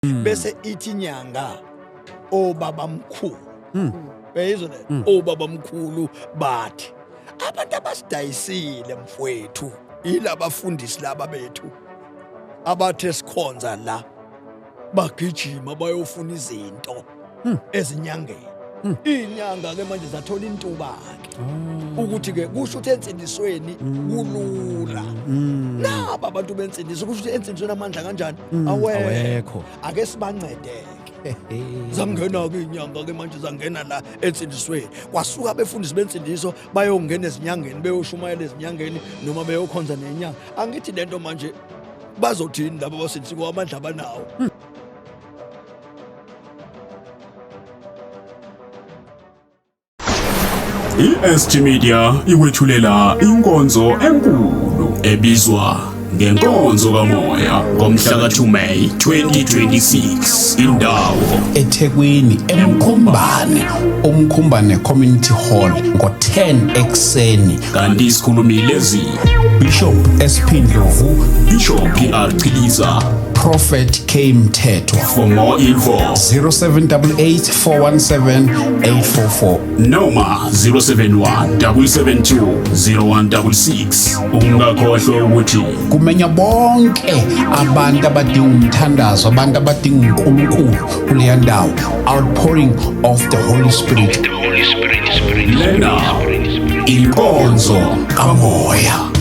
Bese ithi inyanga obaba mkhulu, uyayizwa le, obaba mkhulu bathi abantu abasidayisile mfowethu yilabafundisi laba bethu abathe sikhonza la, bagijima bayofuna izinto ezinyangeni. Inyanga ke manje zathola intuba ke ukuthi ke kusho ukuthi ensindisweni kulula. Naba abantu bensindiso, kusho ukuthi ensindisweni amandla kanjani awekho. Awekho. Ake sibancedeke. Zangena ke inyanga ke manje, zangena la ensindisweni, kwasuka abefundisi bensindiso bayongena ezinyangeni, beyoshumayela ezinyangeni noma beyokhonza nenyanga. Angithi lento manje bazothini laba abasindisiwe, amandla abanawo? I-SG Media ikwethulela inkonzo enkulu ebizwa ngenkonzo kamoya ngomhla ka-2 May 2026. Indawo eThekwini, eMkhumbane, uMkhumbane Community Hall, ngo-10 ekuseni. Kanti isikhulumi lezi: Bishop SP Ndlovu, Bishop PR Chiliza, Prophet K Mthethwa. For more info, 0788 417 844 noma 071 772 0166. Ungakhohlwa ukuthi kumenya bonke abantu abadinga umthandazo, abantu abadinga uNkulunkulu kuleya ndawo, outpouring of the Holy Spirit. Lena inkonzo kamoya.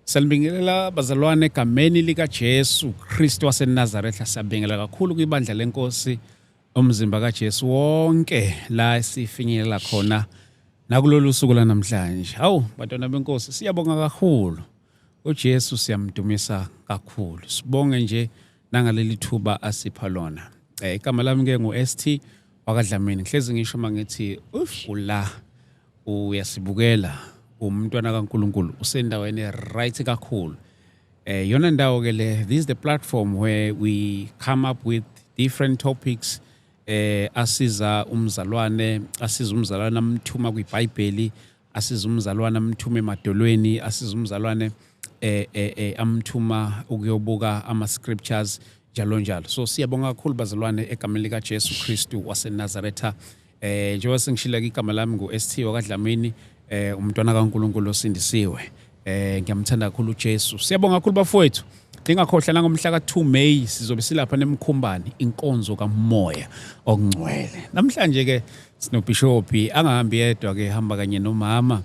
Salibingelela bazalwane egameni likaJesu Kristu waseNazaretha. Siyabingelela kakhulu kwibandla lenkosi, umzimba kaJesu wonke la esifinyelela khona nakulolu suku lanamhlanje. Hawu bantwana benkosi, siyabonga kakhulu. UJesu siyamdumisa kakhulu. Sibonge nje nangaleli thuba asipha lona. Igama lami ke ngu ST wakaDlamini. Ngihlezi ngisho mangithi uf ula uyasibukela umntwana kaNkuluNkulu usendaweni right kakhulu. Yona ndawo ke le, this is the platform where we come up with different topics asiza umzalwane, asiza umzalwane amthuma kwiBhayibheli, asiza umzalwane amthuma emadolweni, asiza umzalwane amthuma ukuyobuka ama scriptures, njalo njalo. So siyabonga kakhulu bazalwane egameni lika Jesu Kristu waseNazaretha. Njengoba sengishilo igama lami ngu ST wakaDlamini, umntwana kaNkuluNkulu osindisiwe. Ngiyamthanda kakhulu uJesu. Siyabonga kakhulu bafowethu. Ningakhohlwa nangomhla ka2 May sizobe silapha nemkhumbani, inkonzo kamoya okungcwele. Namhlanje ke sinoBishop, angahambi yedwa ke, hamba kanye nomama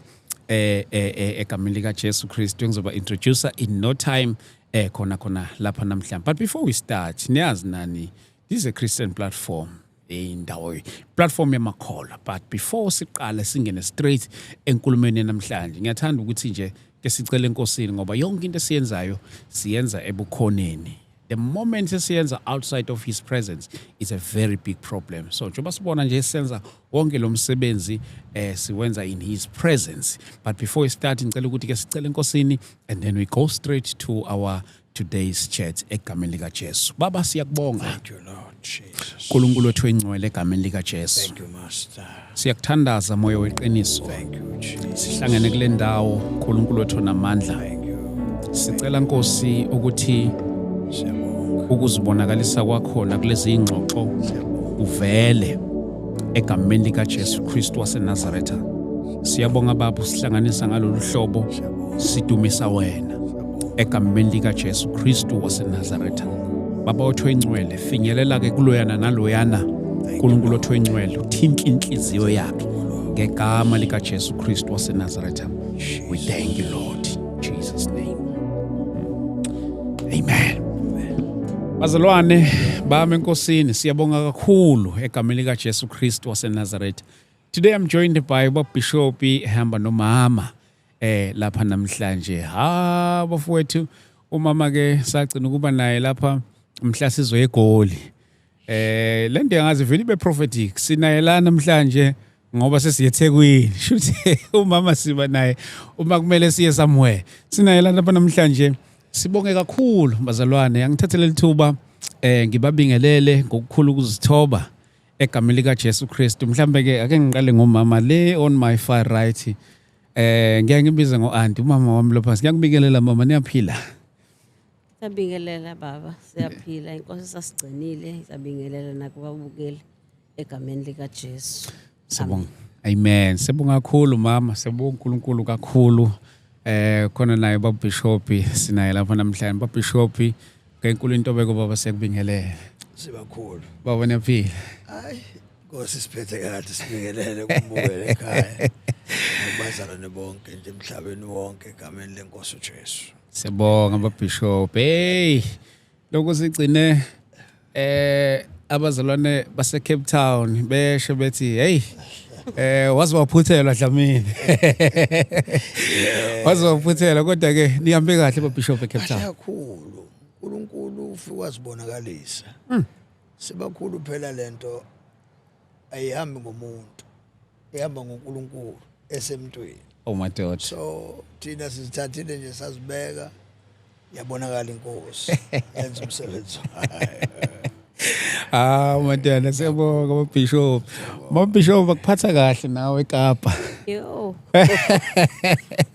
egameni lika Jesu Kristu engizoba introduce in no time khona khona lapha namhlanje. But before we start, niyazi nani, this is a Christian platform, indawo, platform yamakholwa. But before siqale singene straight enkulumeni namhlanje, ngiyathanda ukuthi nje ke sicele enkosini, ngoba yonke into esiyenzayo siyenza ebukhoneni. The moment esiyenza outside of his presence is a very big problem. So njengoba sibona nje senza wonke lo msebenzi, siwenza in his presence. But before we start, ngicela ukuthi ke sicele enkosini and then we go straight to our today's chat egameni lika Jesu. Baba, siyakubonga. Thank you, Lord Jesus. uNkulunkulu wethu engcwele, egameni lika Jesu. Thank you, Master. Siyakuthandaza, moya weqiniso. Thank you, Jesus. Sihlangene kule ndawo, uNkulunkulu wethu namandla. Thank you. Sicela Nkosi ukuthi Siyabonga. ukuzibonakalisa kwakhona kulezi ingxoxo uvele egameni lika Jesu Kristu waseNazaretha. Siyabonga Baba, usihlanganisa ngalolu hlobo, sidumisa wena egameni lika Jesu Kristu waseNazaretha. Baba wethu engcwele, finyelela ke kuloyana naloyana, uNkulunkulu wethu engcwele, uthinta inhliziyo yakhe ngegama lika Jesu Kristu waseNazaretha. We thank you, Lord, in Jesus' name. Amen. Bazalwane bami enkosini, siyabonga kakhulu egameni lika Jesu Kristu waseNazaretha. Today I'm joined by Bishop, ehamba nomama lapha namhlanje. Ha bafowethu, umama ke sagcina ukuba naye lapha mhla sizoya eGoli. Le nto yangazi vele ibe prophetic. Sinaye la namhlanje ngoba sesiye eThekwini. Shuthi umama siba naye uma kumele siye somewhere. Sinaye la lapha namhlanje. Sibonge kakhulu bazalwane. Angithathele lithuba ngibabingelele ngokukhulu ukuzithoba egameni lika Jesu Kristu. Mhlambe ke ake ngiqale ngomama le on my far right. Ngiyaye ngibize ngo-auntie, umama wami lo phansi. Ngiyakubingelela mama, niyaphila? Siyabingelela baba, siyaphila, inkosi sasigcinile, siyabingelela nakubabukeli egameni likaJesu. Siyabonga. Amen. Siyabonga kakhulu mama, siyabonga uNkulunkulu kakhulu. Khona naye baba Bishop sinaye lapha namhlanje. Baba Bishop ngenkulu intobeko baba siyakubingelela. Sibakhulu. Baba niyaphila. Hayi, Nkosi siphethe kahle sibingelele kumbukele ekhaya. Nabazalwane bonke nje emhlabeni wonke egameni lenkosi uJesu. Siyabonga baba Bishop. Hey, lokho sigcine abazalwane base Cape Town besho bethi hey waze waphuthelwa Dlamini. Waze waphuthelwa kodwa ke nihambe kahle baba Bishop eCape Town. Kakhulu. uNkulunkulu ufike wazibonakalisa. Sibakhulu phela lento ayihambi ngomuntu. Ihamba ngoNkulunkulu esemntwini. Oh my God. So thina sizithathile nje sazibeka yabonakala inkosi yenza umsebenzi wayo. Ah madana siyabonga baba Bishop. Baba Bishop bakuphatha kahle nawe eKapa. Yo.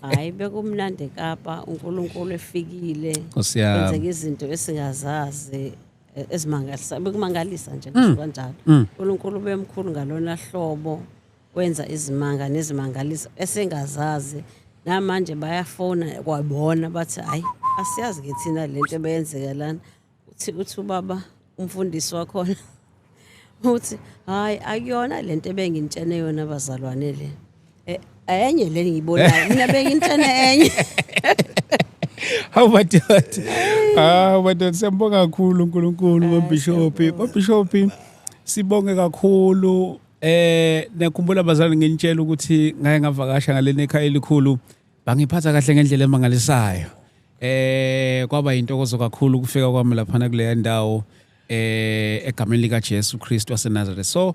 Hayi bekumnandi eKapa, uNkulunkulu efikile. Nkosi yami. Kwenzeka izinto esingazazi ezimangalisa, bekumangalisa nje kusho kanjalo. uNkulunkulu bemkhulu ngalona hlobo wenza izimanga nezimangaliso esingazazi. Namanje bayafona kwabona bathi hayi asiyazi ke thina lento ebeyenzeka lana. Uthi ubaba umfundisi wakhona uthi hayi akuyona lento ebengintshene yona bazalwane le. Enye le ngiyibonayo mina bengintshene enye. Hawu madoda. Hawu madoda siyambonga kakhulu uNkulunkulu baba Bishop. Baba Bishop sibonge kakhulu. Nakhumbula abazali nginitshela ukuthi ngake ngavakasha ngaleni ekhaya elikhulu bangiphatha kahle ngendlela emangalisayo. Kwaba intokozo kakhulu ukufika kwami lapha kule ndawo egameni lika Jesu Kristu waseNazareth. So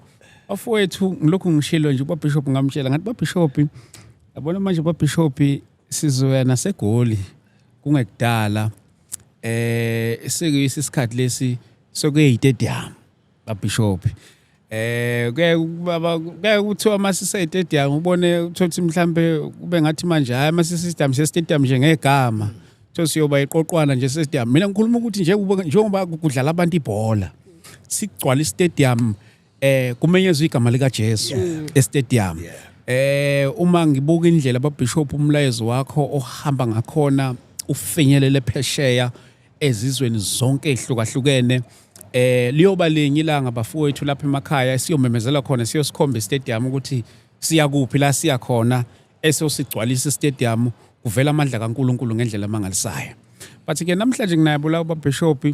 bafowethu ngilokhu ngishilo nje ubaba Bishop ngamtshela ngathi baba Bishop yabona manje baba Bishop sizoya naseGoli kungekudala sekuyisi isikhathi lesi sokuya stadium baba Bishop. Kuye baba kuye kuthiwa masise stadium ubone uthothi mhlambe kube ngathi manje hayi masise stadium se stadium nje ngegama so siyoba iqoqwana nje se stadium. Mina ngikhuluma ukuthi nje njengoba kudlala abantu ibhola sigcwala istadium kumenyezwa igama lika Jesu estadium. Uma ngibuka indlela baba Bishop umlayezo wakho ohamba ngakhona ufinyelele phesheya ezizweni zonke ezihlukahlukene liyoba linye ilanga bafowethu lapha emakhaya siyomemezela khona siyosikhomba istadium ukuthi siya kuphi la siya khona esosigcwalisa istadium kuvela amandla kaNkuluNkulu ngendlela emangalisayo. But ke namhlanje nginabo la baba Bishop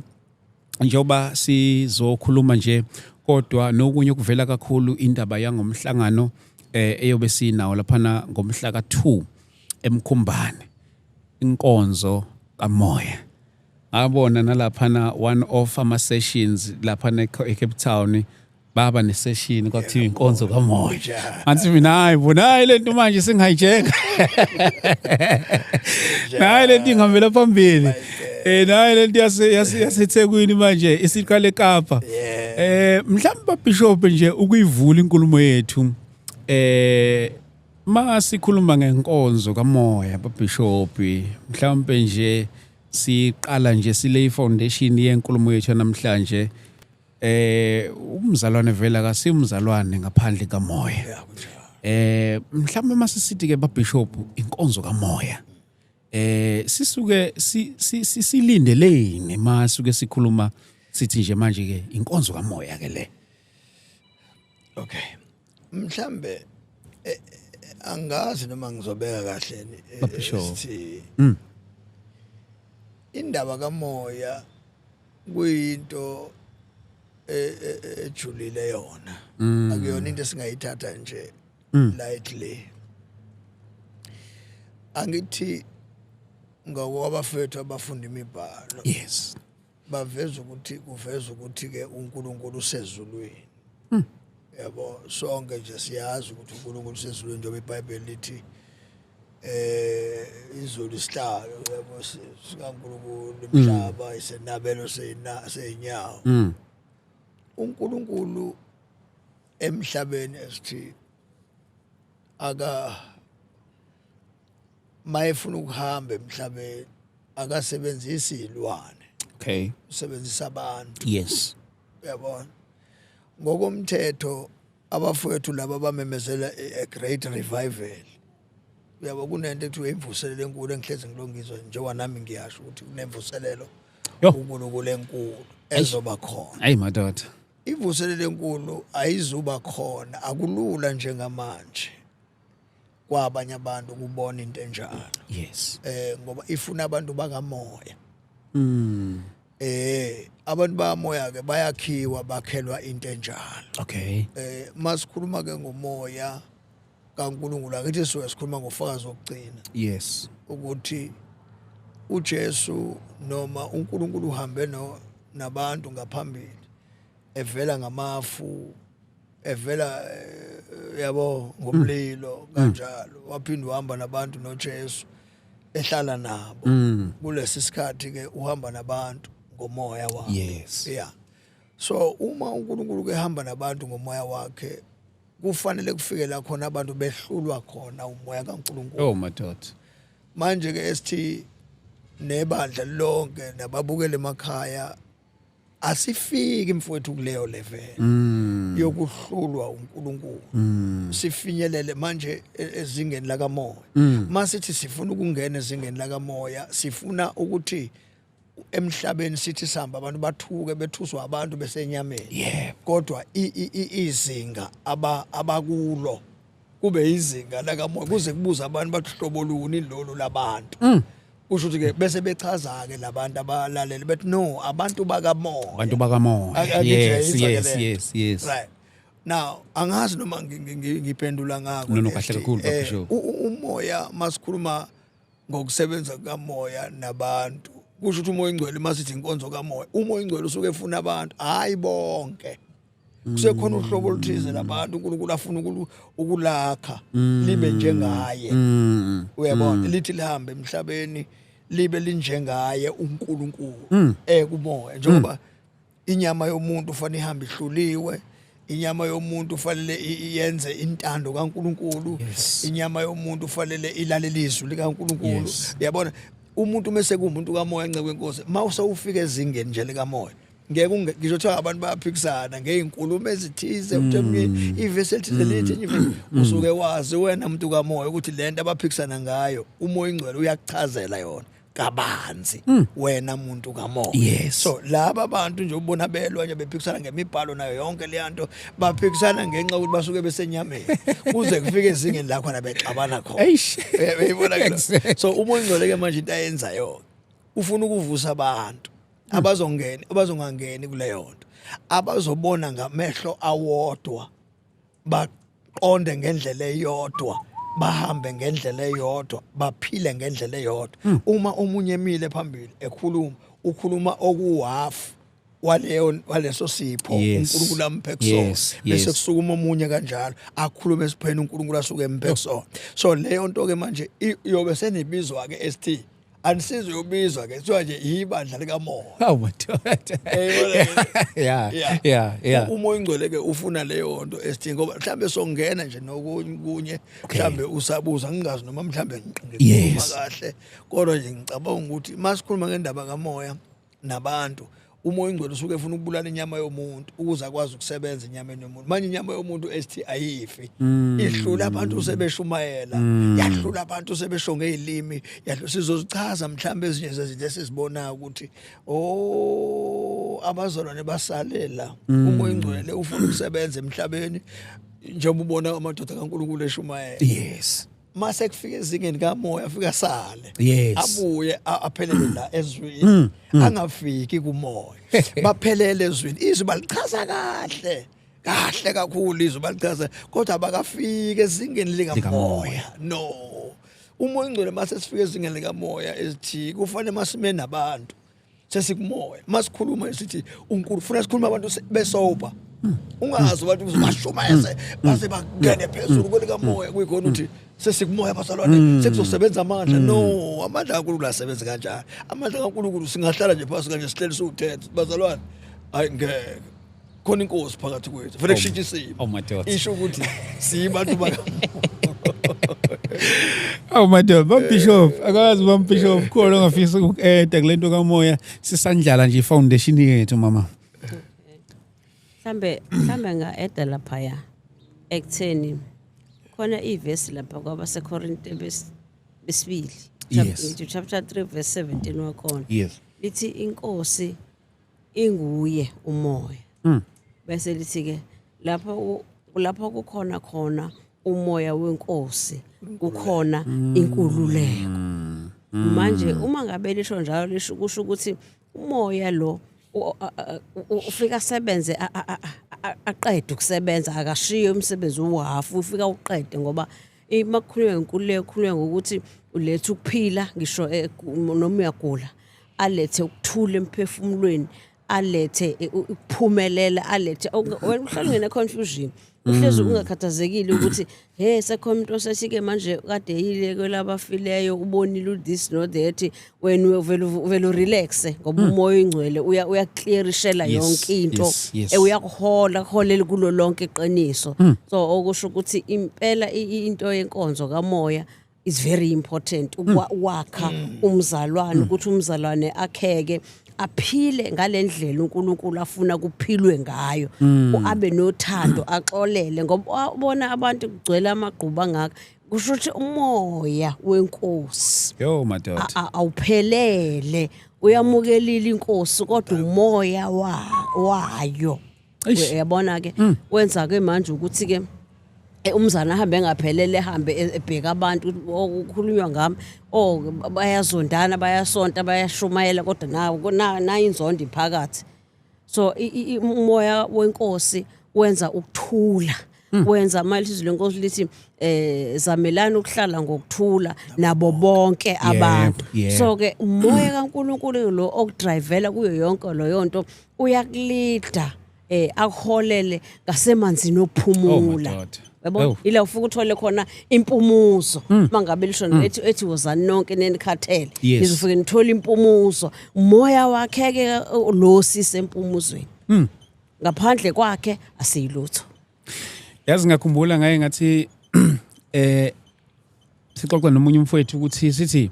njengoba sizokhuluma nje kodwa nokunye okuvela kakhulu indaba yangomhlangano eyobe sinawo laphana ngomhla ka2 eMkhumbane inkonzo kamoya. Ngabona nalaphana one of ama sessions laphana eCape Town baba ne session kwathiwa inkonzo kamoya. Ngathi mina hayi bona hayi lento manje sengihijacka. Nayi lento ingihambela phambili. Nayi lento yaseThekwini manje isiqale eKapa. Mhlawumbe Bishop nje ukuyivula inkulumo yethu masikhuluma ngenkonzo kamoya Bishop mhlawumbe nje siqala nje sile foundation yenkulumo yethu namhlanje. Umzalwane vela akasimzalwane ngaphandle kamoya. Mhlawumbe masisithi ke baBishop inkonzo kamoya sisuke silindeleni masuke sikhuluma sithi nje manje ke inkonzo kamoya ke le. Okay. Mhlambe angazi noma ngizobeka kahle sithi indaba kamoya kuyinto ejulile yona. Akuyona into esingayithatha nje lightly. Angithi ngokwabafethu abafunda imibhalo. Yes. Baveza ukuthi kuveza ukuthi ke uNkulunkulu usezulwini. Yabo sonke nje siyazi ukuthi uNkulunkulu usezulwini njengoba iBhayibheli lithi izulu isihlalo yabo sikaNkulunkulu umhlaba isenabelo seyinyawo. uNkulunkulu emhlabeni esithi aka mayefuna ukuhamba emhlabeni akasebenzisi ilwane. Usebenzisa abantu. Uyabona, ngokomthetho abafowethu laba bamemezela a great revival, uyabo, kunento ekuthiwa imvuselelo enkulu engihlezi ngilongizwa njengoba nami ngiyasho ukuthi kunemvuselelo uNkulunkulu enkulu ezoba khona. Ayi madoda. Imvuselelo enkulu ayizuba khona, akulula njengamanje kwabanye abantu ukubona into enjalo. Ngoba ifuna abantu bakamoya. Abantu bakamoya ke bayakhiwa, bakhelwa into enjalo. Masikhuluma ke ngomoya kaNkulunkulu, akithi sisuke sikhuluma ngofakazi wokugcina ukuthi uJesu noma uNkulunkulu uhambe no nabantu ngaphambili, evela ngamafu, evela yabo, ngomlilo kanjalo, waphinde uhamba nabantu noJesu ehlala nabo. Kulesi sikhathi ke uhamba nabantu ngomoya wakhe. Yeah, so uma uNkulunkulu ke hamba nabantu ngomoya wakhe, kufanele kufike la khona abantu behlulwa khona umoya kaNkulunkulu. Oh madoda. Manje ke esithi nebandla lonke nababukele emakhaya, asifiki mfowethu kuleyo level yokuhlulwa uNkulunkulu, sifinyelele manje ezingeni lakamoya. Masithi sifuna ukungena ezingeni lakamoya, sifuna ukuthi emhlabeni sithi sihamba abantu bathuke, bethuswa abantu besenyameni, kodwa izinga abakulo kube izinga lakamoya, kuze kubuza abantu bathi hlobo luni lolu labantu. Kusho ukuthi ke bese bechaza ke labantu abalalele bethi no, abantu bakamoya. Abantu bakamoya. Angithi uyayizwa ke lento? Yes. Right now, angazi noma ngiphendula ngakho. No, kahle kakhulu, Baba Sho. Umoya, masikhuluma ngokusebenza kukamoya nabantu, kusho ukuthi umoya ingcwele, masithi inkonzo kamoya, umoya ingcwele usuke efuna abantu, hayi bonke. Kusekhona uhlobo oluthize labantu uNkulunkulu afuna ukulakha libe njengaye, uyabona, lithi lihambe emhlabeni libe linjengaye uNkulunkulu ekumoya, njengoba inyama yomuntu ufanele ihambe ihluliwe, inyama yomuntu ufanele yenze intando kaNkulunkulu, inyama yomuntu ufanele ilalele izwi likaNkulunkulu. Uyabona, umuntu mase kuwumuntu kamoya, nceke wenkosi, mawusewufika ezingeni nje likamoya, ngeke ngisho kuthiwa abantu bayaphikisana ngey'nkulumo ezithize, uthi omunye ivesi elithize lithi enye ivesi, usuke wazi wena muntu kamoya ukuthi le nto abaphikisana ngayo umoya ingcwele uyakuchazela yona kabanzi, wena muntu kamoya. So laba bantu nje ubona belwa nje bephikisana ngemibhalo nayo yonke leya nto, baphikisana ngenxa yokuthi basuke besenyameni, kuze kufike ezingeni la khona bexabana khona. Eish. Uyayibona ke lo? Exactly. So umoya ingcwele ke manje into ayenzayo, ufuna ukuvusa abantu abazongena, abazongangeni kuleyo nto, abazobona ngamehlo awodwa, baqonde ngendlela eyodwa, bahambe ngendlela eyodwa, baphile ngendlela eyodwa. Uma omunye emile phambili ekhuluma, ukhuluma okuhafu waleyo waleso sipho uNkulunkulu amphe kusona, bese kusukuma omunye kanjalo akhulume esipheni uNkulunkulu asuke emphe kusona. So leyo nto ke manje iyobe senibizwa ke esithi anisize, uyobizwa ke kuthiwa nje ibandla likamoya. Awu madoda. Yayibona ke? Yeah. Umoya ingcwele ke ufuna leyo nto esithi, ngoba mhlambe songena nje nokunye kunye, mhlambe usabuza, ngingazi noma mhlambe ngikhuluma kahle, kodwa nje ngicabanga ukuthi masikhuluma ngendaba kamoya nabantu, umoya ingcwele usuke efuna ukubulala inyama yomuntu ukuze akwazi ukusebenza enyameni yomuntu. Manje inyama yomuntu esithi ayifi, ihlula abantu sebeshumayela, yahlula abantu sebesho ngezilimi, yahlula. Sizozichaza mhlambe ezinye zezinto esizibonayo ukuthi oh, abazalwane basalela, umoya ingcwele ufuna ukusebenza emhlabeni njengoba ubona amadoda kaNkulunkulu eshumayela. Mase kufika ezingeni kamoya, afika sale, abuye aphelele la ezwini, angafiki kumoya. Baphelele ezwini, izwi balichaza kahle kahle kakhulu, izwi balichaza, kodwa abakafiki ezingeni likamoya. Likamoya. No, umoya ingcwele mase sifika ezingeni likamoya ezithi kufanele masime nabantu sesikumoya, masikhuluma sithi uNkulunkulu ufuna sikhuluma abantu besober, ungazi abantu bashumayeze base bangene phezulu kwelikamoya, kuyikhona ukuthi sesikumoya bazalwane, sekuzosebenza amandla. No, amandla kaNkulunkulu asebenza kanjani? Amandla kaNkulunkulu singahlala nje phasi kanje sihleli siwu-10, bazalwane, hayi ngeke, khona inkosi phakathi kwethu, fanele kushintshe isimo. Oh, madoda. Isho ukuthi siyibantu bakamoya. Awu madoda, bambishop, akazi bambishop khona ongafisa uku-eda kule nto kamoya sisandlala nje i-foundation yethu mama. Mhlambe nga-eda laphaya ekutheni khona ivesi lapha kwabaseKorinte besibili. Yes. Ngithi chapter 3 verse 17 wakhona. Yes. Lithi inkosi inguye umoya. Bese lithi ke lapho kukhona khona umoya wenkosi kukhona inkululeko. Manje uma ngabe lisho njalo lisho kusho ukuthi umoya lo ufika asebenze aqede ukusebenza, akashiye umsebenzi uhafu, ufika uqede, ngoba makukhulunywa ngenkululeko kukhulunywa ngokuthi uletha ukuphila ngisho noma uyagula, alethe ukuthula emphefumulweni, alethe ukuphumelela, alethe wena uhlala ungena confusion, uhlezi ungakhathazekile ukuthi he sekhona umuntu osesike manje kade eyile kwelabafileyo, ubonile this no that, wena uvele urelaxe ngoba umoya oyingcwele uyaclearishela yonke into, uyakuhola, kuholela kulo lonke iqiniso. So okusho ukuthi impela into yenkonzo kamoya is very important ukwakha umzalwane, ukuthi umzalwane akheke aphile ngalendlela uNkulunkulu afuna kuphilwe ngayo, abe nothando, axolele, ngoba ubona abantu kugcwele amagquba angaka, kusho ukuthi umoya wenkosi Yo madoda. Awuphelele, uyamukelile inkosi kodwa umoya wayo. Eish. Uyabona ke, wenza ke manje ukuthi ke umzana ahambe engaphelele, ehambe ebheka abantu okukhulunywa ngami, oh bayazondana, bayasonta, bayashumayela, kodwa nawo na inzondo iphakathi. So umoya wenkosi wenza ukuthula, wenza manje izwi lenkosi lithi zamelana ukuhlala ngokuthula nabo bonke abantu. So ke umoya kaNkulunkulu lo okudrivela kuyo yonke leyo nto, uyakulida akuholele ngasemanzini ophumula. Oh, madoda. Yabo, Oh. ila ufika uthole khona impumuzo, mangabe lisho ethi wozani nonke nenikhathele, nizofike nithole impumuzo. Umoya wakhe ke lo sisempumuzweni, ngaphandle kwakhe asiyilutho. Yazi ngakhumbula ngaye ngathi sixoxa nomunye umfowethu ukuthi sithi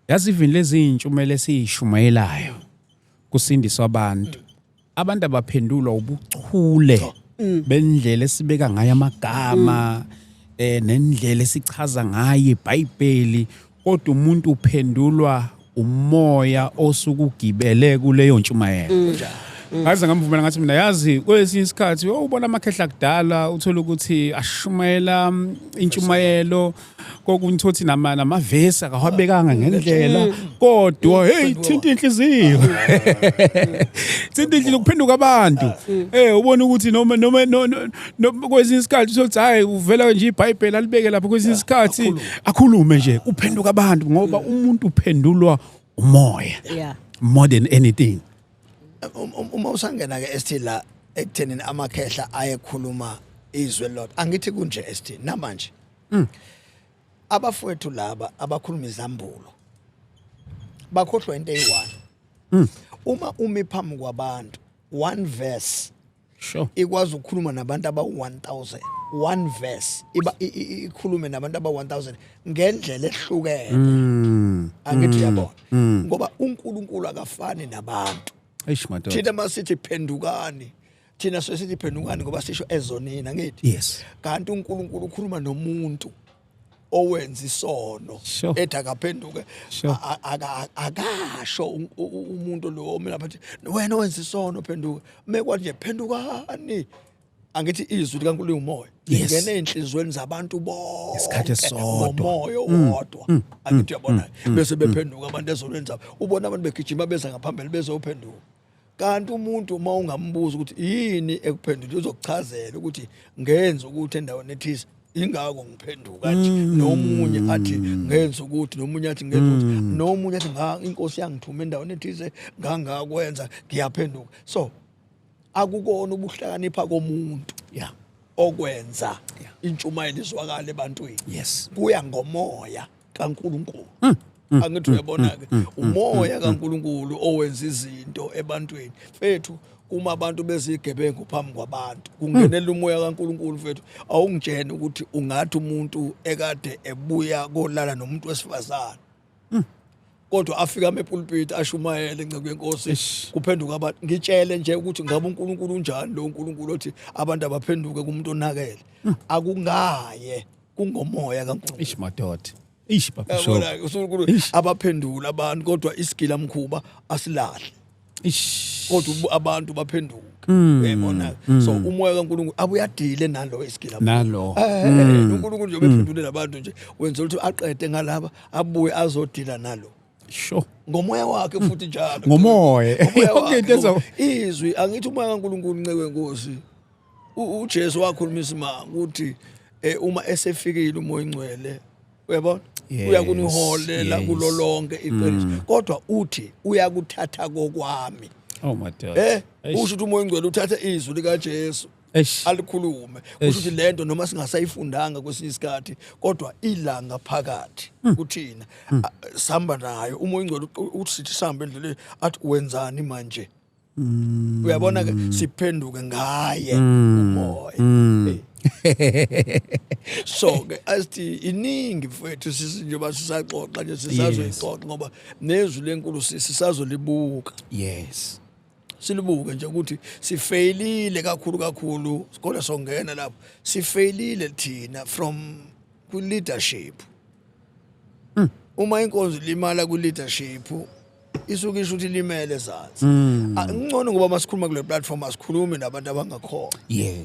yazi even lezi intshumelo esiyishumayelayo kusindiswa abantu, abantu abaphendulwa ubuchule bendlela esibeka ngayo amagama nendlela esichaza ngayo iBhayibheli, kodwa umuntu uphendulwa umoya osukugibele kuleyo ntshumayelo. Ngaze ngamvumela ngathi mina yazi kwesinye isikhathi ubona amakhehla kudala, uthola ukuthi ashumayela intshumayelo kokunye namavesi akawabekanga ngendlela, kodwa hey thinta inhliziyo, thinta inhliziyo, kuphenduka abantu. Ubona ukuthi noma kwesinye isikhathi uthi hayi uvela nje iBhayibheli alibeke lapho, kwesinye isikhathi akhulume nje kuphenduka abantu, ngoba umuntu uphendulwa umoya more than anything. Uma usangena ke esithi la ekuthenini amakhehla ayekhuluma izwe lodwa, angithi kunje esithi namanje abafowethu laba abakhuluma izambulo bakhohlwa into eyi-one: uma umi phambi kwabantu, one verse ikwazi ukukhuluma nabantu abawu-1000, one verse iba ikhulume nabantu abawu-1000 ngendlela ehlukene. Angithi uyabona, ngoba uNkulunkulu akafani nabantu. Eish madoda. Thina masithi phendukani, thina sesithi phendukani ngoba sisho ezonini, angithi? Yes. Kanti uNkulunkulu ukhuluma nomuntu owenza isono, ethi akaphenduke. Akasho umuntu lo mina phathi wena owenza isono phenduka, mekwathi nje phendukani, angithi izwi likaNkulunkulu umoya, lingene enhlizweni zabantu bonke Isikhathi esisodwa. ngomoya owodwa, angithi uyabona? Bese bephenduka abantu ezonweni zabo, ubona abantu begijima beza ngaphambili bezophenduka. Kanti umuntu uma ungambuza ukuthi yini ekuphendula, uzokuchazela ukuthi ngenza ukuthi endaweni ethize ingako ngiphenduka nje, nomunye athi ngenza ukuthi, nomunye athi ngenza ukuthi, nomunye athi inkosi yangithuma endaweni ethize ngangakwenza ngiyaphenduka. So akukona ubuhlakanipha komuntu okwenza intshumayelo izwakale ebantwini. Kuya ngomoya kaNkulunkulu, angithi uyabona ke? Umoya kaNkulunkulu owenza izinto ebantwini fethu. Uma abantu bezigebengu phambi kwabantu, kungenela umoya kaNkulunkulu mfethu. Awungitshene ukuthi ungathi umuntu ekade ebuya kolala nomuntu wesifazane, kodwa afika epulpit ashumayele, inceku yenkosi, kuphenduka abantu. Ngitshele nje ukuthi ngabe uNkulunkulu unjani lo uNkulunkulu othi abantu abaphenduke kumuntu onakele? Akungaye, kungomoya kaNkulunkulu. Ish madoda, ish baba Bishop. Yabona uNkulunkulu Ish. abaphendula abantu, kodwa isigila mkhuba asilahle, kodwa abantu baphenduke, uyayibona? So umoya kaNkulunkulu abuyadile nalo isigila. Nalo. uNkulunkulu nje bephendule labantu nje, wenza ukuthi aqede ngalaba, abuye azodila nalo ngomoya wakhe futhi njalo. Ngomoya. Ngomoya Yonke wakhe, into izwi angithi umoya kaNkulunkulu, nceke wenkosi, uJesu wakhuluma isimanga ukuthi uma esefikile umoya ingcwele, uyabona, uyakuniholela kulo lonke iqiniso, kodwa uthi uyakuthatha kokwami. Oh madoda. Usho ukuthi umoya ingcwele uthatha izwi likaJesu alikhulume. Kusho ukuthi lento noma singasayifundanga kwesinye isikhathi, kodwa ilanga phakathi kuthina. Sihamba nayo umoya ingcwele, uthi sithi sihambe endleleni, athi wenzani manje? Uyabona ke, siphenduke ngaye umoya. So ke asithi iningi mfethu, sisi njengoba sisaxoxa nje, sisazoyixoxa ngoba nezwi lenkulu sisazolibuka. Silibuke nje ukuthi sifeyilile kakhulu kakhulu, kodwa songena lapho. Sifeyilile thina from kwi-leadership. Uma inkonzo ilimala kwi-leadership, isuke isho ukuthi ilimele ezansi. Ah, ngcono ngoba masikhuluma kule platform asikhulumi nabantu abangakholwa,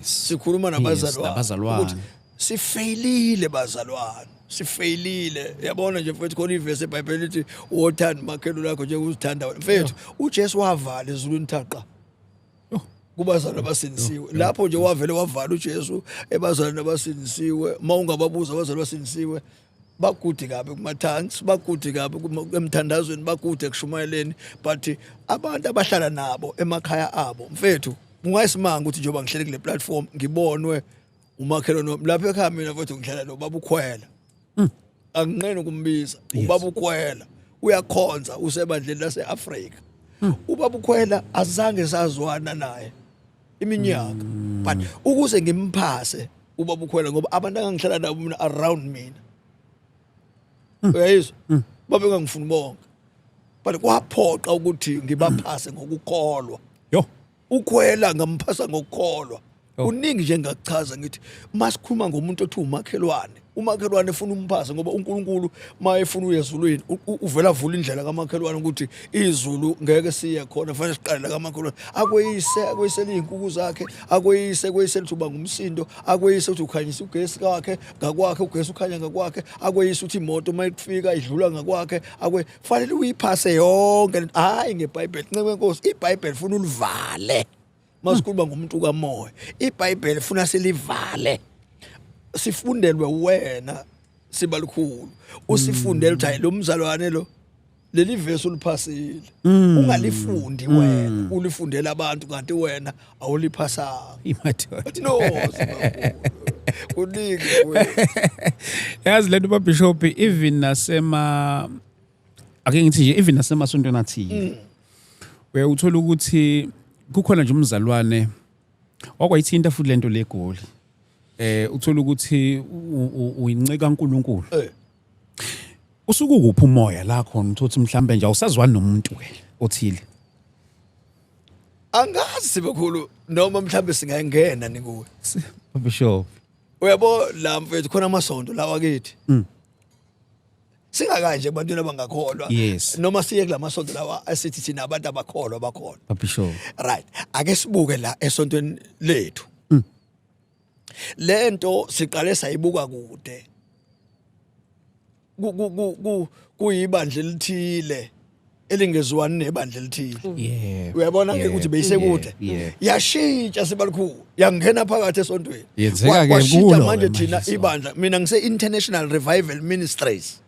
sikhuluma nabazalwane, nabazalwane. ukuthi sifeyilile bazalwane, sifeyilile. Yabona nje mfethu, khona ivesi eBhayibhelini lithi wothanda umakhelwane lakho njengozithanda wena. Mfethu, uJesu wavala ezulwini thaqa kubazalwane abasindisiwe. Lapho nje wavele wavala uJesu ebazalwane abasindisiwe. Uma ungababuza abazalwane abasindisiwe, bakude kabi kuma-tongues, bakude kabi emthandazweni, bakude ekushumayeleni, but abantu abahlala nabo emakhaya abo, mfethu, ungayisimanga ukuthi njengoba ngihleli kule platform ngibonwe umakhelwane wami lapha ekhaya. Mina mfethu ngihlala nobaba ukhwela, anginqeni ukumbiza ubaba ukhwela, uyakhonza, usebandleni lase-Afrika. Ubaba ukhwela azange sazwana naye iminyaka, but ukuze ngimphase ubaba ukhwela, ngoba abantu angangihlala nabo mina around mina, uyayizwa, babengangifuni bonke, but kwaphoqa ukuthi ngibaphase ngokukholwa. Ukhwela ngamphasa ngokukholwa. Kuningi nje engakuchaza, ngithi masikhuluma ngomuntu othi umakhelwane, umakhelwane efuna umphase, ngoba uNkulunkulu mayefuna uye ezulwini uvela avula indlela kamakhelwane ukuthi izulu ngeke siye khona, fanele siqale la kamakhelwane. Akweyise, akweyisele izinkukhu zakhe, akweyise, kweyisele ukuthi uba ngumsindo, akweyise ukuthi ukhanyisa ugesi kakhe ngakwakhe, ugesi ukhanya ngakwakhe, akweyise ukuthi imoto uma ifika idlula ngakwakhe, akwe fanele uyiphase yonke lento. Hayi, ngeBhayibheli, nceke wenkosi, iBhayibheli funa ulivale. Masikhuluma ngomuntu kamoya, iBhayibheli funa silivale, sifundelwe wena sibalikhulu, usifundele ukuthi hayi, lo mzalwane lo, leli vesi uliphasile. Ungalifundi wena, ulifundela abantu, kanti wena awuliphasanga. Imadoda. Bathi no, sibakhulu, kuningi mfowethu. Yazi lento babishop, even nasema, ake ngithi nje, even nasemasontweni athile, uye uthola ukuthi kukhona nje umzalwane okwayithinta futhi lento legoli, uthola ukuthi uyinceka kaNkuluNkulu, usuke ukuphi umoya la khona, uthothi mhlambe nje awusazwani nomuntu ke othile. Angazi sibekhulu noma mhlambe singayingena nikuwe. Bishop. Uyabo la mfethu, khona amasonto lawa kithi, singakanje ebantwini abangakholwa, noma siye kulamasonto lawa asithi thina abantu abakholwa bakhona. Bishop. Right, ake sibuke la esontweni lethu. Lento siqale sayibuka kude, kuyibandla elithile elingezwani nebandla elithile. Uyabona ke ukuthi beyisekude, yashintsha sibalikhulu, yangena phakathi esontweni. Yenzeka ke Kwashintsha kulo manje ke thina manje. Ibandla, mina ngise International Revival Ministries,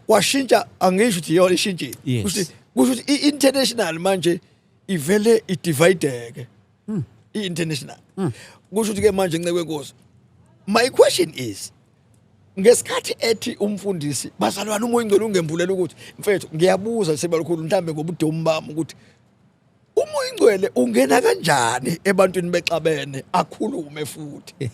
kwashintsha. Angisho ukuthi yona ishintshile. Kusho ukuthi i-international manje ivele idivideke, i-international. Kusho ukuthi ke manje, nceke wenkosi, my question is, ngesikhathi ethi umfundisi, bazalwane, umoya ingcwele ungembulela ukuthi, mfethu, ngiyabuza sebalikhulu, mhlambe ngobudomu bami, ukuthi Umoya ingcwele ungena kanjani ebantwini bexabene akhulume futhi?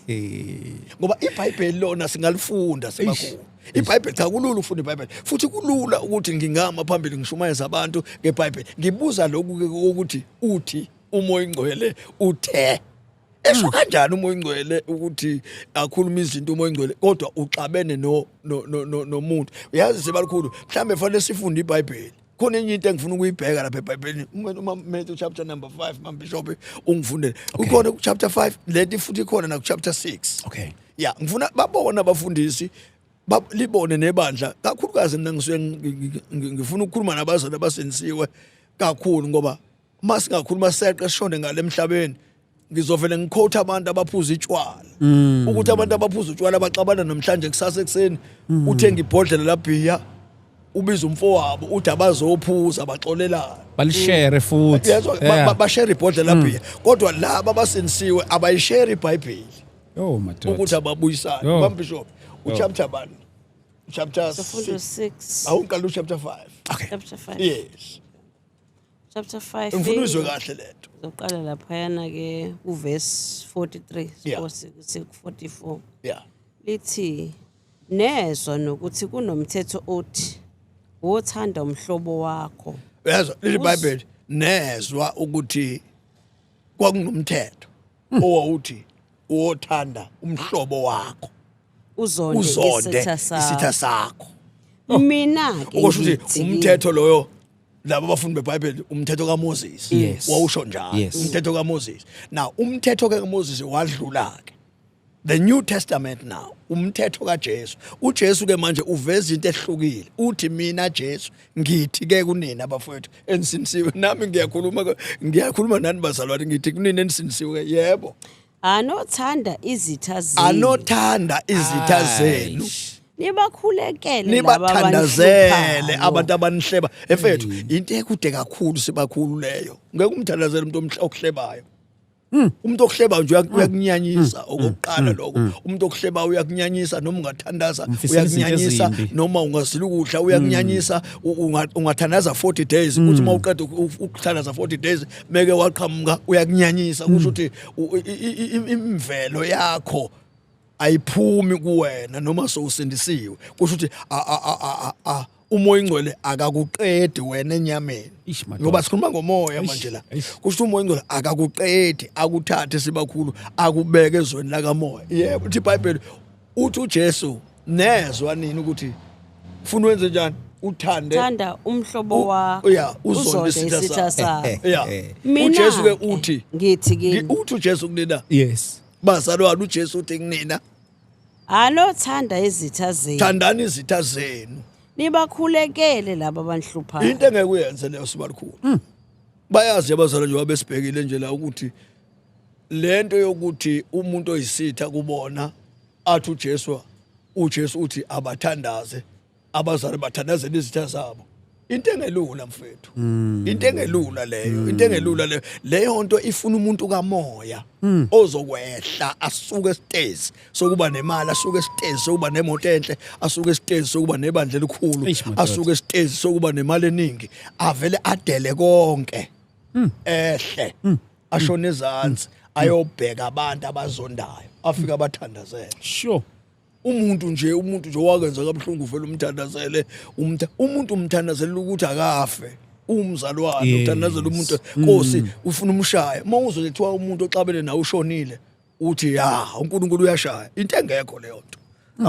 Ngoba iBhayibheli lona singalifunda sibakhulu. IBhayibheli cha, kulula ukufunda iBhayibheli, futhi kulula ukuthi ngingama phambili ngishumayeza abantu ngeBhayibheli. Ngibuza lokhu ke ukuthi uthi umoya ingcwele uthe esho kanjani umoya ingcwele ukuthi akhuluma izinto umoya ingcwele kodwa uxabene no nomuntu? Uyazi sebalikhulu, mhlambe fanele sifunde iBhayibheli. Khona enye into engifuna ukuyibheka lapha eBhayibhelini, uma Matthew chapter number 5, mam bishop, ungifundele. Ukhona ku chapter 5 leti, futhi ikhona na ku chapter 6. Ya, ngifuna babone abafundisi, libone nebandla, kakhulukazi mina ngisuke ngifuna ukukhuluma nabazali abasensiwe kakhulu, ngoba uma singakhuluma seqe sishone ngale emhlabeni, ngizovele ngiquote abantu abaphuza itshwala, ukuthi abantu abaphuza utshwala baxabana namhlanje, kusasa ekuseni uthenga ibhodlela labhiya, ubiza umfowabo, uthi abazophuza, baxolelana. Balishere futhi. Yezwa, bashare ibhodlela labhiya, kodwa laba abasensiwe abayishare iBhayibheli Oh madoda. ukuthi ababuyisane. Yo. Bambishop, uchapter bani? Chapter Sifundo 6. 6. Awuqala uchapter 5. Chapter 5. Yes. Chapter 5. Ngifuna uzwe kahle lento. Uzoqala laphayana ke kuverse 43 44. Lithi, nezwa nokuthi kunomthetho othi wothanda umhlobo wakho. Uyazwa leli Bible, nezwa ukuthi kwakunomthetho owawuthi wothanda umhlobo wakho, uzonde uzonde isitha sakho. Isitha sakho. Mina ke Okusho ukuthi ngithi kini, umthetho loyo, laba abafundi beBhayibheli, umthetho kaMoses wawusho njalo. Umthetho kaMoses. Now umthetho ke kaMoses wadlula ke, the New Testament now, umthetho kaJesu. UJesu ke manje uveza into ehlukile, uthi mina Jesu ngithi ke kunina abafowethu enisinisiwe, nami ngiyakhuluma ngiyakhuluma nani bazalwane, ngithi kunina enisinisiwe, yebo, Anothanda izitha zenu. Anothanda izitha zenu. Nibakhulekele laba Nibathandazele abanihluphayo. abantu abanihleba. Efethu, into ekude kakhulu sibakhulu leyo. Ngeke umthandazele umuntu okuhlebayo. Umuntu okuhlebayo nje uyakunyanyisa okokuqala lokho. Umuntu okuhlebayo uyakunyanyisa, noma ungathandaza Umfisela izinto uyakunyanyisa, ezimbi. noma ungazila ukudla uyakunyanyisa, ungathandaza 40 days, uthi uma uqeda ukuthandaza 40 days meke waqhamuka uyakunyanyisa. Kusho ukuthi imvelo yakho ayiphumi kuwena noma sowusindisiwe. Kusho ukuthi umoya ingcwele akakuqedi wena enyameni. Ish, madoda. Ngoba sikhuluma ngomoya manje la. Eish. Kusho ukuthi umoya ingcwele akakuqedi, akuthathe sibakhulu, akubeke ezweni lakamoya. Yebo, uthi iBhayibheli, uthi uJesu, nezwa nini ukuthi ufuna wenze njani, uthande Thanda umhlobo wakho. Ya, uzonde isitha isitha sakho. sakho. Ya. Mina uJesu ke uthi ngithi kini, uthi uJesu kunina, bazalwane, uJesu uthi kunina, Anothanda izitha zenu. Thandani izitha zenu. Nibakhulekele laba abanihluphayo. Into engeke uyenze leyo sibalukhulu. Bayazi abazalwane, njengoba besibhekile nje la, ukuthi lento yokuthi umuntu oyisitha kubona athi uJesu uthi abathandaze, abazali bathandazela izitha zabo, into engelula mfethu, into engelula leyo, into engelula leyo. Leyo nto ifuna umuntu kamoya ozokwehla asuke esitezi sokuba nemali, asuke esitezi sokuba nemoto enhle, asuke esitezi sokuba nebandla elikhulu, Eish, madoda. asuke esitezi sokuba nemali eningi, avele adele konke, ehle ashone ezansi, ayobheka abantu abazondayo, afike abathandazele. Umuntu nje wakenza kabuhlungu, uvela umthandazele umuntu, umthandazela ukuthi akafe umzalwane. Uthandazela umuntu, Nkosi, ufuna umshaya. Uma uzwe kuthiwa umuntu oxabene nawe ushonile, uthi ya, uNkulunkulu uyashaya. Into engekho leyo nto,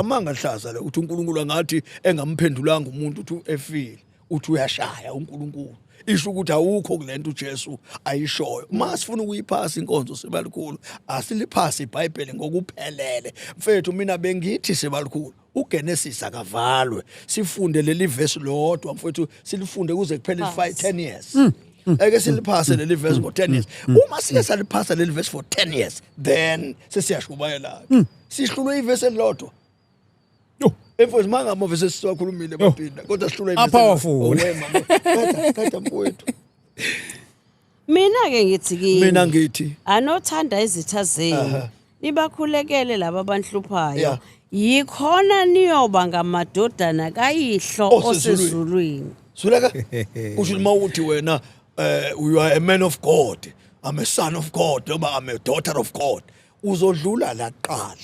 amanga hlaza le, uthi uNkulunkulu angathi engamphendulanga umuntu, uthi efile, uthi uyashaya uNkulunkulu. Isho ukuthi awukho kulento uJesu ayishoyo. Uma sifuna ukuyiphasa inkonzo sebalikhulu, asiliphasi iBhayibheli ngokuphelele mfethu. Mina bengithi sebalikhulu, uGenesis akavalwe, sifunde leli verse lodwa mfethu, silifunde kuze kuphele 5 10 years. Eke siliphase leli verse ngo 10 years. Uma sike saliphasa leli verse for 10 years, then sesiyashumayela. Sihlulwe ivesi elilodwa. Yo. Emfowethu, mangama verse esiwakhulumile baphinda, kodwa sihlulwe A powerful. Qeda, qeda mfowethu. Mina ke ngithi kini. Mina ngithi. Anothanda izitha zenu. Nibakhulekele laba abanihluphayo. Yikhona niyoba ngamadodana kayihlo Osezulwini. osezulwini. Suleka, kusho uma uthi wena You are a man of God, I'm a son of God, noma I'm a daughter of God. Uzodlula la kuqala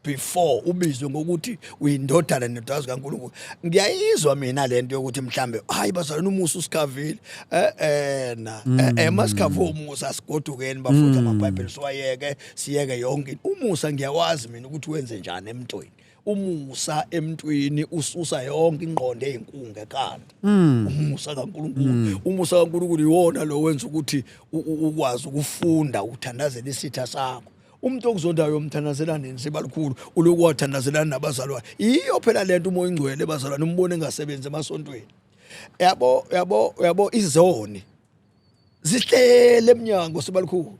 before ubizwe ngokuthi uyindodana nendodakazi kaNkulunkulu. Ngiyayizwa mina lento yokuthi mhlambe, hayi bazalwane, umusa usikhavile. Na masikhave umusa, sigodukeni bafutha amaBhayibheli, siwayeke, siyeke yonke into. Umusa ngiyawazi mina ukuthi wenze njani emntwini. Umusa emntwini ususa yonke ingqondo eyinkungu ekhanda. Umusa kaNkulunkulu, umusa kaNkulunkulu iwona lo wenza ukuthi ukwazi ukufunda uthandazela isitha sakho. Umuntu okuzondayo umthandazela nini, sibalukhulu? Uloku wathandazelana nabazalwane. Iyo phela lento uMoya oNgcwele, bazalwane, umbone engasebenzi emasontweni. Yabo, yabo, yabo, izoni zihlele eminyango, sibalukhulu.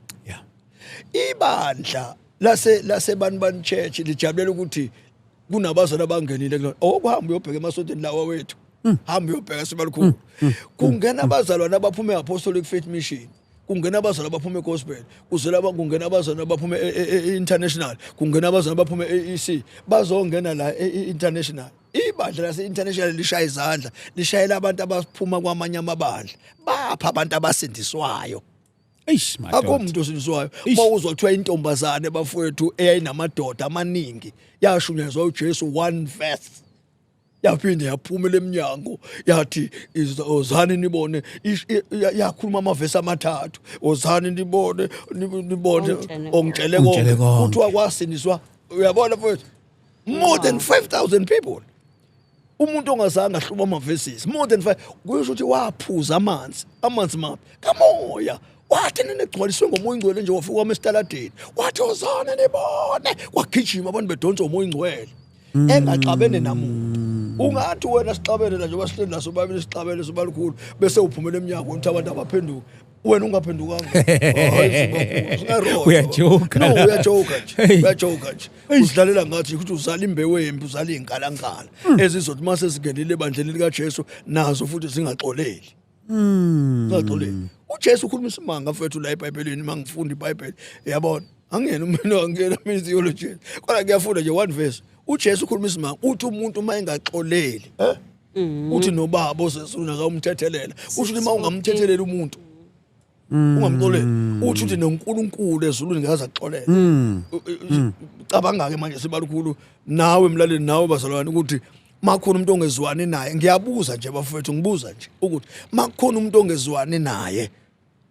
Ibandla lase Banibani Church lijabulela ukuthi kunabazali abangenile kulona. Okuhamba uyobheka emasontweni lawa wethu, hamba uyobheka, sibalukhulu, kungena abazalwane abaphuma e-Apostolic Faith Mission, kungena abazalwane abaphuma e-gospel, kuzela kungena abazalwane abaphuma e-international, kungena abazalwane abaphuma e-AEC, bazongena la e-international. Ibandla lase-international lishaya izandla, lishayela abantu abaphuma kwamanye amabandla. Bapha abantu abasindiswayo? Eish Akho madoda. umuntu osindiswayo. Eish. Mawuzwa kuthiwa intombazane, bafowethu, eyayinamadoda amaningi yashunyezwa uJesu one verse, yaphinde yaphumela eminyango yathi, "Ozani nibone." Yakhuluma amavesi amathathu, "Ozani nibone, nibone Ongitshele ongitshele Ongitshele konke." konke. Kuthiwa kwasindiswa, uyabona mfowethu, more than 5000 people. Umuntu ongazange ahluba amavesisi, more than five, kusho ukuthi waphuza amanzi, amanzi maphi? Kamoya. Wathi nene egcwaliswe ngoMoya oNgcwele nje, wafika wama esitaladeni, wathi, "Ozana nibone." Kwagijima abantu bedonsa uMoya oNgcwele, engaxabene namuntu. Ungathi wena sixabene la, njengoba sihleli la sobabili, sixabene sobalukhulu, bese uphumela emnyango uthi abantu abaphenduke, wena ungaphendukanga. Hayi, singaroda. Uyajoka. No, uyajoka nje. Hey. Uyajoka nje, uzidlalela ngathi ukuthi uzala imbewu embi, uzala iy'nkalankala ezizothi uma sezingenile ebandleni likaJesu nazo futhi zingaxoleli, zingaxoleli. UJesu ukhuluma isimanga, mfethu, la eBhayibhelini. Uma ngifunda iBhayibheli, yabona, angiyena umuntu, angiyena mina theologian, kodwa ngiyafunda nje one verse. UJesu ukhuluma isimanga, uthi umuntu uma engaxoleli, uthi nobaba osezulwini akawumthethelela. Usho ukuthi uma ungamthethelela umuntu, ungamxoleli, uthi noNkulunkulu ezulwini ngeke azakuxolela. Cabanga ke manje, sibalukhulu, nawe mlaleli, nawe bazalwane, ukuthi makhona umuntu ongezwani naye. Ngiyabuza nje bafowethu, ngibuza nje ukuthi makukhona umuntu ongezwani naye,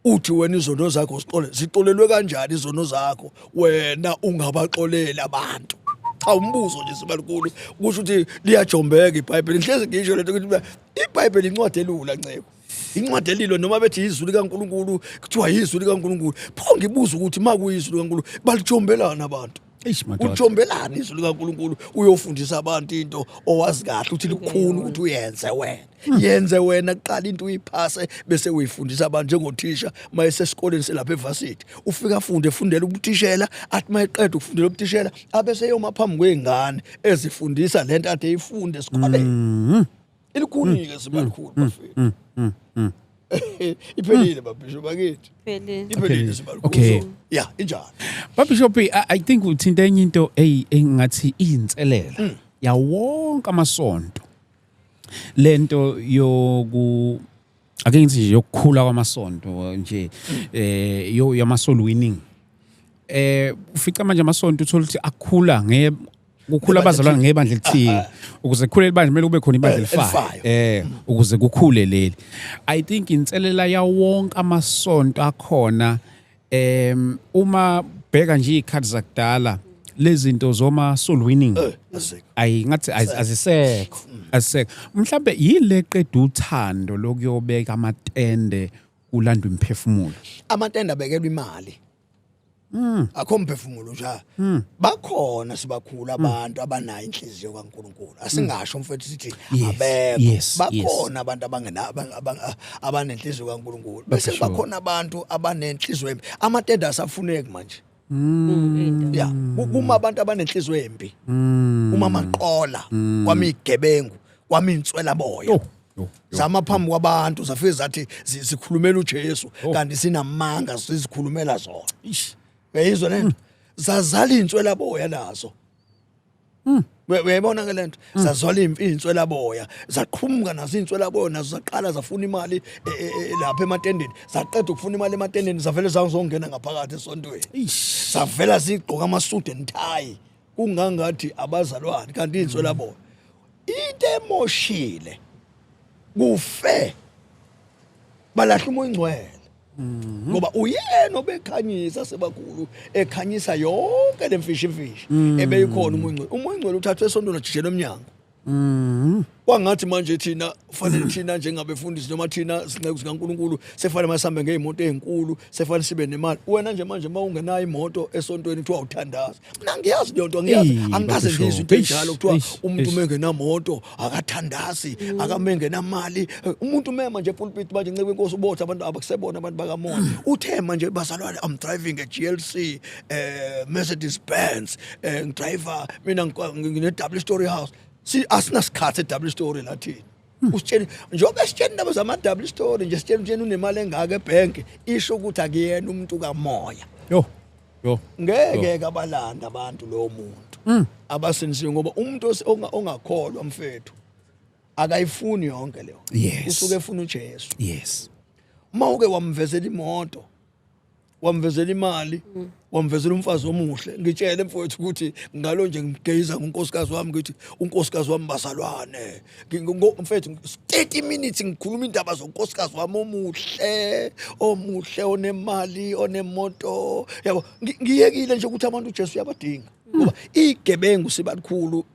uthi wena izono zakho zixole, zixolelwe kanjani izono zakho wena ungabaxoleli abantu? Cha, umbuzo nje, sibalukhulu. Kusho ukuthi liyajombeka iBhayibheli. Ngihlezi ngisho lento ukuthi iBhayibheli incwadi elula, nceko, incwadi elilo. Noma bethi izwi likaNkulunkulu, kuthiwa izwi likaNkulunkulu, pho ngibuza ukuthi uma kuyizwi likaNkulunkulu, balijombelana abantu? Eish madoda. Ujombelana izwi likaNkulunkulu, uyofundisa abantu into owazi kahle ukuthi likhulu ukuthi uyenze wena. Yenze wena kuqala into, uyiphase, bese uyifundisa abantu, njengothisha mayesesikoleni selapha evarsity, ufika afunde, efundela ubuthishela, athi mayeqeda ukufundela ubuthishela abe seyoma phambi kwezingane ezifundisa lento ade eyifunde esikoleni. Ilikhuni-ke, sibalikhulu, bafethu. Iphelile, babisho bakithi. Phelile. Iphelile, sibalukhulu. Okay. So, yeah, injalo. Babishop, I think uthinta enye into engathi iyinselela yawonke amasonto. Lento yoku, ake ngithi nje, yokukhula kwamasonto nje, yo yama soul winning. Ufica manje amasonto, uthola ukuthi akhula nge kukhula abazalwane ngebandla elithile. Ukuze kukhule ibandla kumele kube khona ibandla elifayo. Elifayo. Ukuze kukhule leli, I think inselela yawonke amasonto akhona. Uma bheka nje izikhathi zakudala, lezi zinto zoma soul winning Azikho. Ayi, ngathi azisekho, azisekho. Mhlambe yile qeda uthando lokuyobeka amatende kulandwa imphefumulo. Amatende abekelwa imali, akho mphefumulo nje. Bakhona, sibakhulu, abantu abanayo inhliziyo kaNkuluNkulu. Asingasho, mfethu, sithi abekho. Bakhona abantu abangena abanenhliziyo kaNkuluNkulu, bese bakhona abantu abanenhliziyo embi. Amatende asafuneki manje. Into. Ya, kuma abantu abanenhliziyo embi, uma amaqola kwami, igebengu kwami, inswela boya. Yo, yo, yo. Zama phambi kwabantu, zafike zathi sikhulumela uJesu, kanti sinamanga, sizikhulumela zona. Ish. Uyayizwa lento? Zazala inswela boya nazo. Uyayibona ke lento, zazwala inswelaboya, zaqhumuka nazo inswelaboya, nazo zaqala zafuna imali lapha ematendeni, zaqeda ukufuna imali ematendeni, zavele zazongena ngaphakathi esontweni, zavela zigqoka ama-suit and tie, kungangathi abazalwane, kanti inswelaboya. Into emoshile kufe balahla umoya ingcwele, ngoba uyena obekhanyisa sebakhulu, ekhanyisa yonke le mfishi mfishi ebeyikhona. Umoya ingcwele, umoya ingcwele uthathwe esontweni, ajijelwe emnyango. Kwangathi manje thina fanele, thina njengabefundisi noma thina sinceku sikaNkulunkulu, sefanele masihambe ngey'moto ey'nkulu, sefanele sibe nemali. Wena nje manje uma ungenayo imoto esontweni kuthiwa uthandaza. Mina ngiyazi leyo nto, angiyazi. Eyi, Angikaze Baba ngizwe into Eish, enjalo, kuthiwa eish, umuntu eish. uma engenamoto akathandazi, akame engenamali. Umuntu mema nje epulpit manje, nceke inkosi, ubotha abantu abakusebona abantu bakamoya, uthe manje bazalwane, I'm driving a GLC, Mercedes Benz, ngidriver mina, ngine double story house. Si asinasikhathi e-double story la thina. Usitsheni njengoba sitsheni indaba zama-double story nje, sitsheni utsheni unemali engaka ebhenki, isho ukuthi akuyena umuntu kamoya. Yo yo. Ngeke ke abalanda abantu lowo muntu abasindisiwe, ngoba umuntu ongakholwa mfethu akayifuni yonke leyo. Usuke efuna uJesu. Uma uke wamvezela imoto, wamvezela imali, wamvezela umfazi omuhle, ngitshele mfowethu ukuthi ngalo nje ngigeza ngunkosikazi wami, ngithi unkosikazi wami bazalwane, mfethu 30 minutes ngikhuluma indaba zonkosikazi wami omuhle, omuhle, onemali, onemoto, yabo. Ngiyekile nje ukuthi abantu uJesu uyabadinga, ngoba igebengu sibalikhulu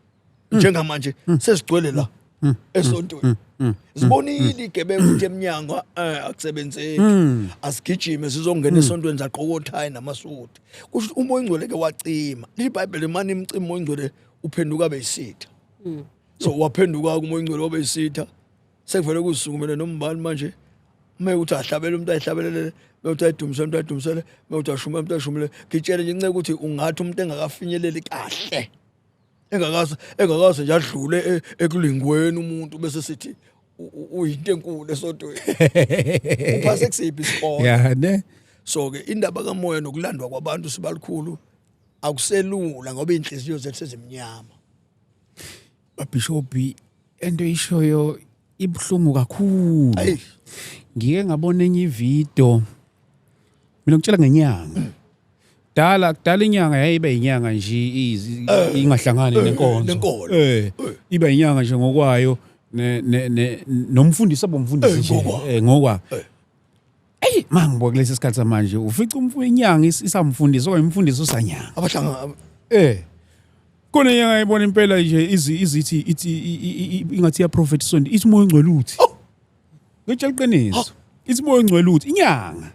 njengamanje sezigcwele la esontweni. Zibonile igebengu ukuthi eminyango akusebenzeki, asigijime sizongena esontweni, zaqoka othayi namasuti. Kusho ukuthi umoya ingcwele ke wacima. LiBhayibheli manje imcima umoya ingcwele, uphenduka beyisitha. So waphenduka umoya ingcwele wabe yisitha, sekuvele kuzisukumele nombani manje. Uma ukuthi ahlabele umuntu ayihlabelele, mewuthi ayidumisele umuntu ayidumisele, mewuthi ashume umuntu ashumele. Ngitshele nje inceke ukuthi ungathi umuntu engakafinyeleli kahle, engakaze nje adlule ekulingweni umuntu, bese sithi uyinto enkulu esontweni, uphase kusiphi isikole? Ya ne. So ke indaba kamoya nokulandwa kwabantu sibalikhulu akuselula, ngoba inhliziyo zethu sezimnyama. Babishophi, ento ishoyo ibuhlungu kakhulu. Ayi. Ngike ngabona enye ivideo, mina ngitshela ngenyanga. Dala kudala inyanga yayibe inyanga nje ingahlangani nenkonzo. Nenkolo. Iba inyanga nje ngokwayo, ne nomfundisi abomfundisi nje. Ngokwayo. Ngokwa. Ey, mangibuka kulesi sikhathi samanje, ufica inyanga isamfundisi okanye umfundisi usanyanga. Abahlanga. Khona inyanga ayibona impela nje izithi ithi ingathi iya prophet isonto, ithi umoya ongcwele uthi. Ngitshela iqiniso. Ithi umoya ongcwele uthi inyanga.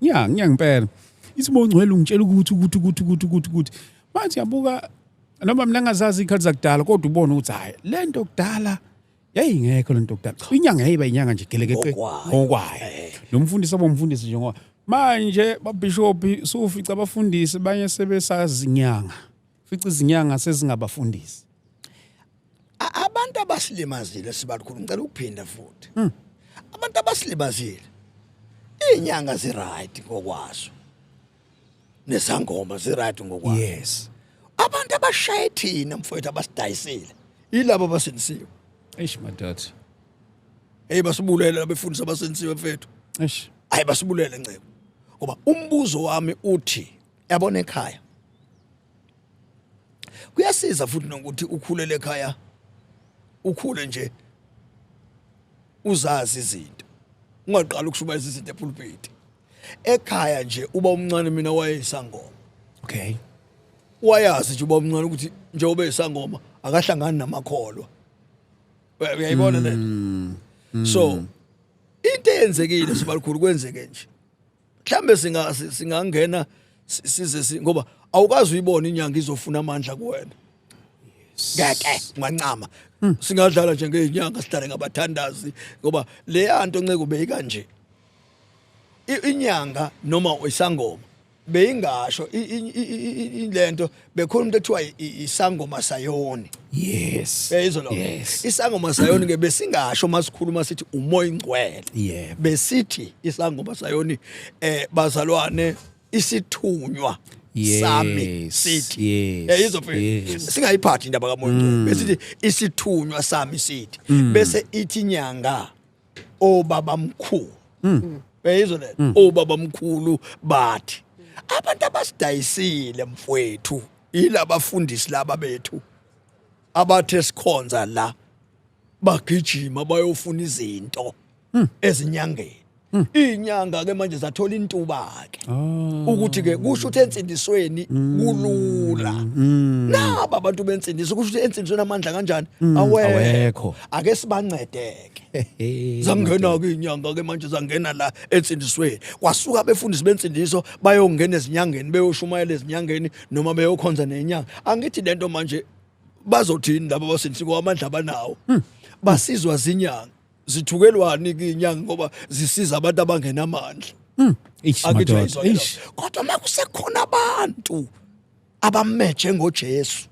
Inyanga, inyanga impela. Ithi umoya ongcwele ungitshela ukuthi ukuthi ukuthi ukuthi ukuthi ukuthi. Manje yabuka, noma mina ngazazi ikhathi zakudala, kodwa ubona ukuthi hayi, lento kudala yayingekho, lento kudala. Inyanga yayiba inyanga nje gelekeqe Ngokwayo. ngokwayo. Nomfundisi abomfundisi nje, ngoba manje babishop sufica abafundisi banye sebesazinyanga. Fica izinyanga sezingabafundisi. Abantu abasilimazile sibalikhulu, ngicela ukuphinda futhi, abantu abasilimazile, inyanga zi-right ngokwazo, nesangoma zi-right ngokwazo. Abantu abashaye thina mfowethu, abasidayisile, yilabo abasindisiwe. Eish madoda. Hey, basibulele labefundisi abasindisiwe mfethu. Eish. Hayi, basibulele ncebo, ngoba umbuzo wami uthi, yabona ekhaya kuyasiza futhi nokuthi ukhulele ekhaya, ukhule nje uzazi izinto, ungaqala ukushumayeza izinto epulpit. Ekhaya nje uba umncane mina wayeyisangoma. Wayazi nje uba umncane ukuthi njengoba eyisangoma akahlangani namakholwa. Uyayibona le? So into eyenzekile sibalikhulu, kwenzeke nje mhlambe singangena size ngoba awukazi uyibona inyanga izofuna amandla kuwena, ngeke ungancama. Singadlala nje ngezinyanga, sidlale ngabathandazi, ngoba le yanto nceke ubeyika nje inyanga noma isangoma beyingasho lento. Bekhona umuntu ethiwa isangoma sayoni. Uyayizwa lo? Yes. Isangoma sayoni ke besingasho masikhuluma sithi umoya ingcwele. Besithi isangoma sayoni, bazalwane, isithunywa. Sami sithi. Yayizwa mfethu. Singayiphathi indaba kamoya ongcwele. Besithi isithunywa sami sithi. Bese ithi inyanga obaba mkhulu. Uyayizwa le? Obaba mkhulu bathi abantu abasidayisile mfowethu yilabafundisi laba bethu abathe sikhonza la bagijima bayofuna izinto ezinyangeni. Inyanga ke manje zathola intuba ke ukuthi ke kusho ukuthi ensindisweni kulula. Naba abantu bensindiso kusho ukuthi ensindisweni amandla kanjani? Awekho. Awekho. Ake sibancedeke. Zangena ke inyanga ke manje, zangena la ensindisweni, kwasuka abefundisi bensindiso bayongena ezinyangeni, beyoshumayela ezinyangeni noma beyokhonza nenyanga. Angithi lento manje bazothini laba abasindisiwe? Amandla abanawo, basizwa zinyanga, zithukelwani ke inyanga ngoba zisiza abantu abangenamandla? Eish, Angithi madoda. uyayizwa ke Eish. lokho. Kodwa makusekhona abantu abameje ngoJesu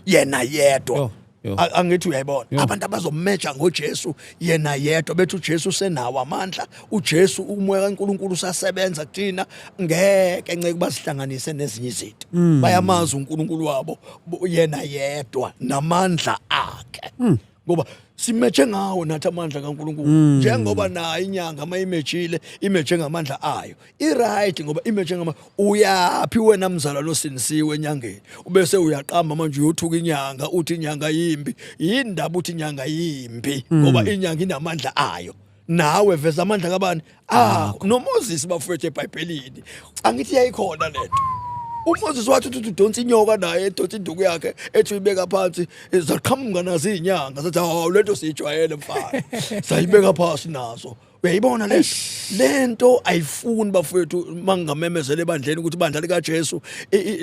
yena yedwa, Yo, yo. Angithi uyayibona, abantu abazomeja ngoJesu yena yedwa, bethi uJesu usenawo amandla, uJesu, umoya kaNkuluNkulu usasebenza kuthina, ngeke nceke basihlanganise nezinye izinto. Bayamazi uNkulunkulu wabo yena yedwa namandla akhe, ngoba simeje ngawo nathi amandla kaNkuluNkulu, njengoba nayo inyanga mayimejile, imeje ngamandla ayo, i-right, ngoba imeje ngama. Uyaphi wena mzalwane osindisiwe enyangeni, ubese uyaqamba manje uyothuka inyanga, uthi inyanga yimbi? Yindaba uthi inyanga yimbi ngoba inyanga inamandla ayo, nawe veza amandla kabani? Ah, noMoses bafowethu eBhayibhelini, angithi yayikhona lento. UMoses wathi uthi udonsa inyoka, naye edonsa induku yakhe, ethi uyibeka phansi, zaqhamuka nazo izinyanga, zathi, "Hawu, lento siyijwayele mfana." Sayibeka phansi nazo. Uyayibona le lento? Ayifuni bafowethu mangingamemezela ebandleni ukuthi ibandla likaJesu,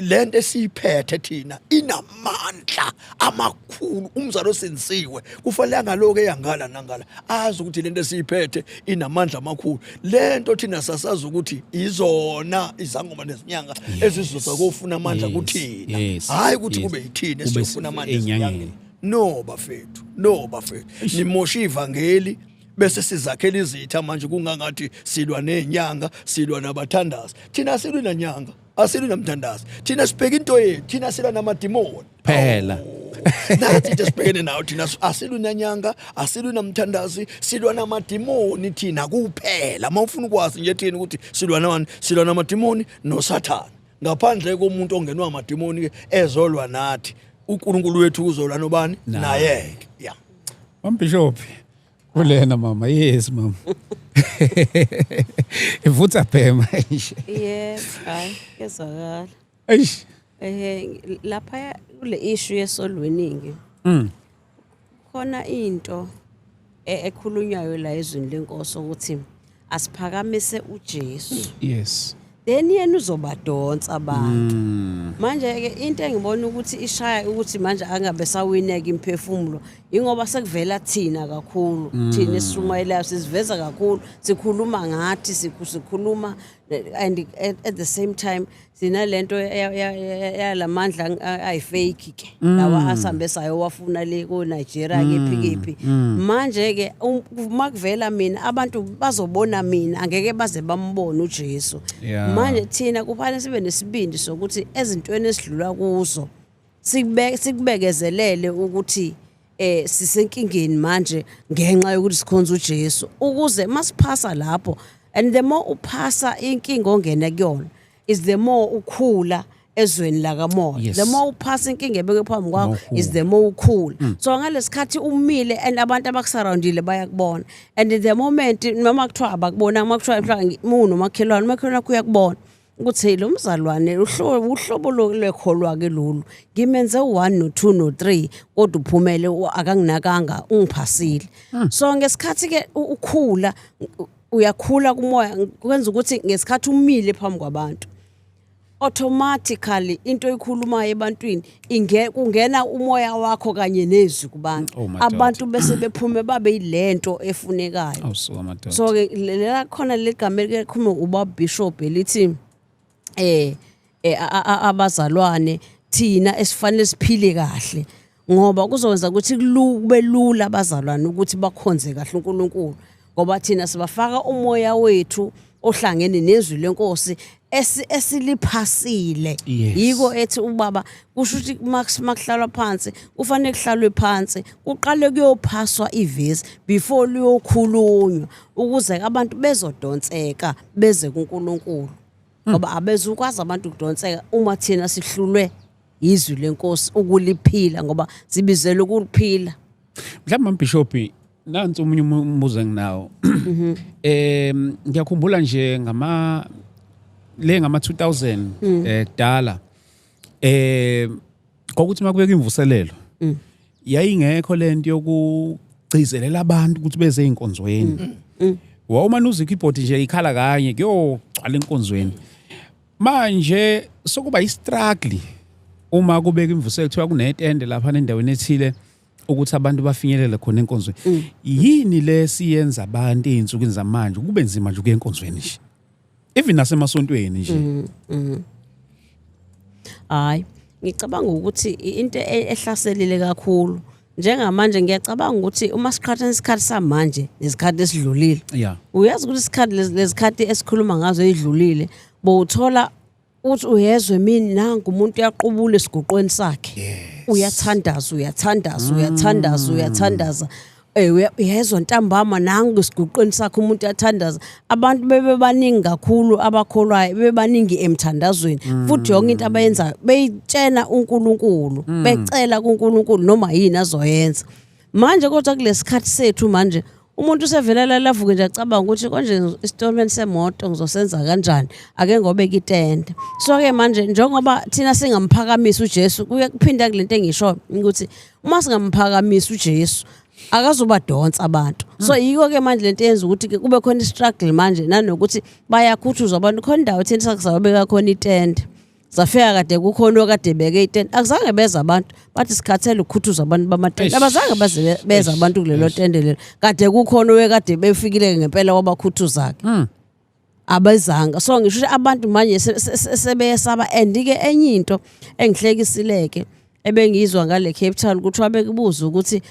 lento esiyiphethe thina inamandla amakhulu. Umzalo osindisiwe kufanele angaloku eyangala nangala, azi ukuthi lento esiyiphethe inamandla amakhulu. Lento thina sasazi ukuthi izona izangoma nezinyanga ezizoza kofuna amandla kuthina, hayi ukuthi kube yithina Kube esiyofuna amandla enyangeni. ezinyangeni. No bafethu, no bafethu, nimosha ivangeli bese sizakhela izitha manje, kungangathi silwa nezinyanga, silwa nabathandazi. Thina asilwi nanyanga, asilwi namthandazi, thina sibheka into yethu, thina silwa namadimoni Phela. Nathi into esibhekene nayo thina, asilwi nanyanga, asilwi namthandazi, silwa namadimoni thina kuphela. Uma ufuna ukwazi nje thina ukuthi silwa nani, silwa namadimoni noSathane. Ngaphandle komuntu ongenwa amadimoni ke ezolwa nathi, uNkulunkulu wethu uzolwa nobani? Naye ke, ya. Bishop kulena mama, yes mama, ivutha bhema nje. Yebo, hayi, kezwakala. Eish. Lapha kule issue ye-soul winning. Khona into ekhulunywayo la ezwini lenkosi ukuthi asiphakamise uJesu. Then yena uzobadonsa abantu. Manje ke into engibona ukuthi ishaya ukuthi manje angabe sawineka imphefumulo ingoba sekuvela thina kakhulu, thina esishumayelayo siziveza kakhulu, sikhuluma ngathi sikhuluma and at the same time sinalento yalamandla ayi-fake ke lawa asambe sayowafuna le ko Nigeria, kephi kephi. Manje ke makuvela mina, abantu bazobona mina, angeke baze bambone uJesu. Manje thina kufanele sibe nesibindi sokuthi ezintweni esidlula kuzo sikubekezelele ukuthi sisenkingeni manje ngenxa yokuthi sikhonza uJesu, ukuze masiphasa lapho. And the more uphasa inkinga ongena kuyona is the more ukhula ezweni lakamoya. The more uphasa inkinga ebeke phambi kwakho More is the more ukhula. So ngalesikhathi umile and abantu abakusurroundile bayakubona, and the moment noma kuthiwa abakubona, uma kuthiwa mhlawumbe unomakhelwane, umakhelwane wakho uyakubona ukuthi, "Hey, lo mzalwane uhlobo lwekholwa ke lolu, ngimenze u1 no2 no3 kodwa uphumele akanginakanga, ungiphasile." So ngesikhathi ke ukhula, uyakhula kumoya, kwenza ukuthi ngesikhathi umile phambi kwabantu, automatically into oyikhulumayo ebantwini kungena umoya wakho kanye nezwi kubantu. Oh, madoda. Abantu bese bephume babe yilento efunekayo. Awusuka madoda. So ke lela khona legama elikhuluma uba bishop elithi abazalwane thina esifanele siphile kahle, ngoba kuzokwenza ukuthi kube lula abazalwane ukuthi bakhonze kahle uNkulunkulu, ngoba thina sibafaka umoya wethu. ohlangene nezwi lenkosi esiliphasile. Yiko ethi ubaba kusho ukuthi makuhlalwa phansi kufanele kuhlalwe phansi kuqale kuyophaswa ivesi before liyokhulunywa ukuze abantu bezodonseka beze kuNkulunkulu, ngoba abezukwazi abantu ukudonseka uma thina sihlulwe izwi lenkosi ukuliphila, ngoba sibizelwe ukuliphila. Mhlawumbe Mbishophi, nansi omunye umbuzo enginawo. Ngiyakhumbula nje ngama le ngama 2000 kudala, kwakuthi makubeka imvuselelo yayingekho lento yokugcizelela abantu ukuthi beze einkonzweni. Wawumane uzwe i-keyboard nje ikhala kanye kuyogcwala enkonzweni. Manje sokuba i-struggle uma kubeka imvuselelo kuthiwa kunetende lapha endaweni ethile ukuthi abantu bafinyelele khona enkonzweni. Yini le siyenza abantu ey'nsukwini zamanje kube nzima nje ukuya enkonzweni nje, even nasemasontweni nje? Hayi, ngicabanga ukuthi into ehlaselile kakhulu njengamanje, ngiyacabanga ukuthi uma siqhathanisa isikhathi samanje nesikhathi esidlulile, uyazi ukuthi isikhathi lezikhathi esikhuluma ngazo edlulile bowuthola uthi uyezwa emini nangu umuntu uyaqubula esiguqweni sakhe, uyathandaza, uyathandaza, uyathandaza, uyathandaza. Uyezwa ntambama nangu esiguqweni sakhe umuntu uyathandaza. Abantu bebebaningi kakhulu abakholwayo, bebebaningi emthandazweni, futhi yonke into abayenzayo beyitshena uNkulunkulu, becela kuNkulunkulu noma yini azoyenza. Manje kodwa kulesikhathi sethu manje umuntu usevela lavuke nje acabanga ukuthi konje isitoolment semoto ngizosenza kanjani, ake ngobeka itende. So ke manje njengoba thina singamphakamisa uJesu, kuye kuphinda kulento engisho ukuthi uma singamphakamisa uJesu akazobadonsa abantu. So yiko ke manje lento yenza ukuthi ke kube khona i-struggle manje, nanokuthi bayakhuthuzwa abantu. Khona indawo thina sakuzawubeka khona itende, safika kade kukhona okade beke itende, akuzange beza abantu, bathi sikhathele ukukhuthuzwa abantu bamatende. Abazange baze beza abantu kulelo tende lelo kade kukhona owekade befikile ngempela wabakhuthuza-ke, abezanga. So ngisho ukuthi abantu manje sebeyesaba. And ke enye into engihlekisileke ebengizwa ngale Cape Town, kuthiwa bekubuza ukuthi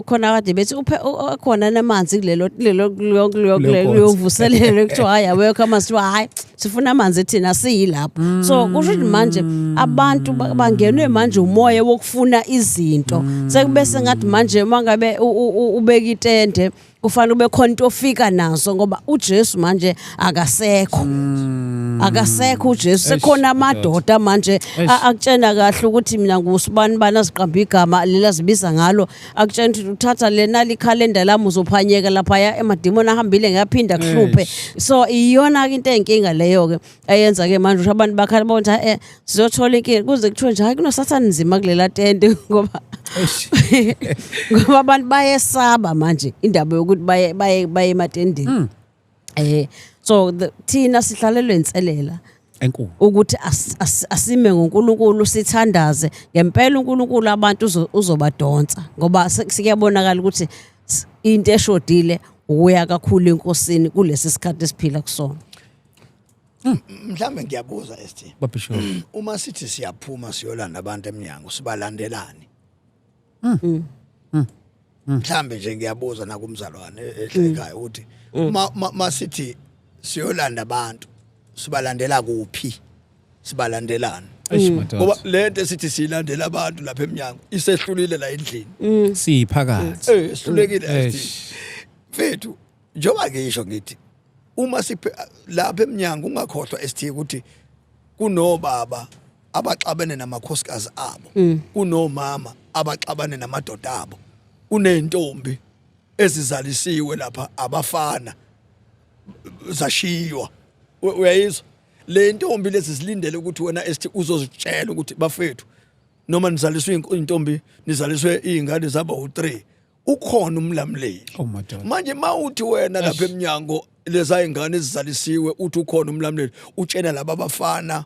khona kade bethi uphe khona namanzi kulelo kuleyo mvuselelo, kuthiwa hayi, awekho amanzi. Kuthiwa hayi, sifuna amanzi thina siyilapho. So kusho ukuthi manje abantu bangenwe manje umoya wokufuna izinto, sekube sengathi manje uma ngabe ubeka itende kufanele ube khona into ofika nazo, ngoba uJesu manje akasekho, akasekho uJesu, sekhona amadoda manje akutshena kahle ukuthi mina ngusibani bani, aziqamba igama lela zibiza ngalo, akutshena ukuthi uthatha lena likhalenda lami uzophanyeka laphaya, emadimoni ahambile ngiyaphinda kuhluphe. So iyona ke into eyinkinga leyo ke eyenza ke manje ukuthi abantu bakhala bona ukuthi sizothola inkinga, kuze kuthiwe nje hayi, kunosathane nzima kulela tende, ngoba abantu bayesaba manje indaba yokuthi baye ematendeni. So thina sihlalelwe inselela enkulu ukuthi asime ngoNkulunkulu, sithandaze ngempela uNkulunkulu, abantu uzobadonsa, ngoba sikuyabonakala ukuthi into eshodile ukuya kakhulu enkosini kulesi sikhathi esiphila kusona. Mhlambe ngiyabuza ST. Babishop. Uma sithi siyaphuma siyolanda abantu eminyango, sibalandelani? Mhlambe nje ngiyabuza nakumzalwane ehlekayo ukuthi ma sithi siyolanda abantu, sibalandela kuphi, sibalandelani? Eish madoda. Ngoba lento esithi siyilandela abantu lapha eminyango isehlulile la endlini. Siphakathi. Sihlulekile Eish. ST. Mfethu, njengoba ngisho ngithi uma siphe lapha eminyango, ungakhohlwa ST ukuthi kunobaba abaxabene namakhosikazi abo, kunomama abaxabane namadoda abo, kunentombi ezizalisiwe lapha abafana zashiywa. Uyayizwa le ntombi lezi zilindele ukuthi wena esithi uzozitshela ukuthi bafethu, noma nizaliswe intombi, nizaliswe izingane zaba u3, ukhona umlamuleli. Oh madoda. Manje mawuthi wena lapha eminyango leza ingane ezizalisiwe uthi ukhona umlamuleli, utshena laba abafana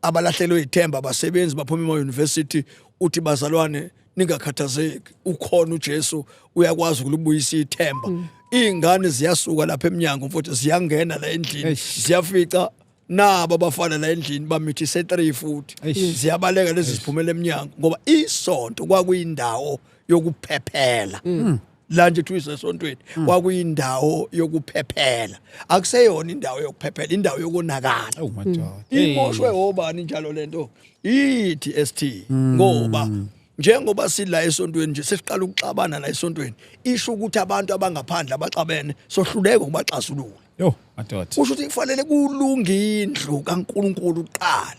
abalahlelwe ithemba, abasebenzi baphuma ema university, uthi bazalwane ningakhathazeki, ukhona uJesu, uyakwazi ukulubuyisa ithemba. Izingane ziyasuka lapha eminyango mfowethu, ziyangena la endlini, ziyafica nabo abafana la endlini bamithise 3 futhi ziyabaleka lezi ziphumela eminyango, ngoba isonto kwakuyindawo yokuphephela. La nje kuthiwa isesontweni kwakuyindawo yokuphephela, akuseyona indawo yokuphephela, indawo yokonakala. Oh madoda. Imoshwe obani njalo lento ithi ST, ngoba njengoba sila esontweni nje sesiqala ukuxabana la esontweni, isho ukuthi abantu abangaphandle abaxabene sohluleka ukubaxazulula. Yo madoda. Kusho ukuthi kufanele kulunge indlu kaNkuluNkulu kuqala,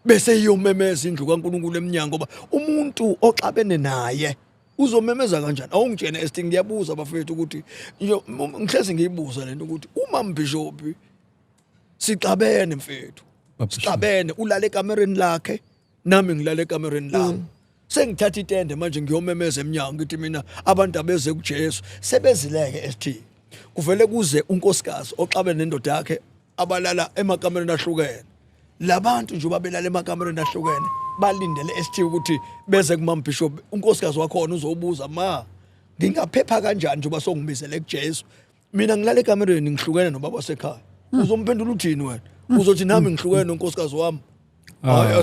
bese iyomemeza indlu kaNkuluNkulu eminyango, ngoba umuntu oxabene naye uzomemeza kanjani? Awungitshene ST, ngiyabuza bafethu ukuthi ngihlezi ngiyibuza lento ukuthi uma mbishopi sixabene mfethu, sixabene, ulale ekamereni lakhe nami ngilale ekamereni lami, sengithatha itende manje ngiyomemeza eminyango ngithi mina abantu abeze kuJesu, sebezileke ST, kuvele kuze unkosikazi oxabene nendoda yakhe abalala emakamereni ahlukene. Labantu nje babelala emakamereni ahlukene balindele ST ukuthi beze kumam bishop, unkosikazi wakhona uzobuza, ma ngingaphepha kanjani njengoba songibizele kuJesu, mina ngilala ekamereni ngihlukene nobaba wasekhaya. Uzomphendula uthini wena? Uzothi nami ngihlukene nonkosikazi wami.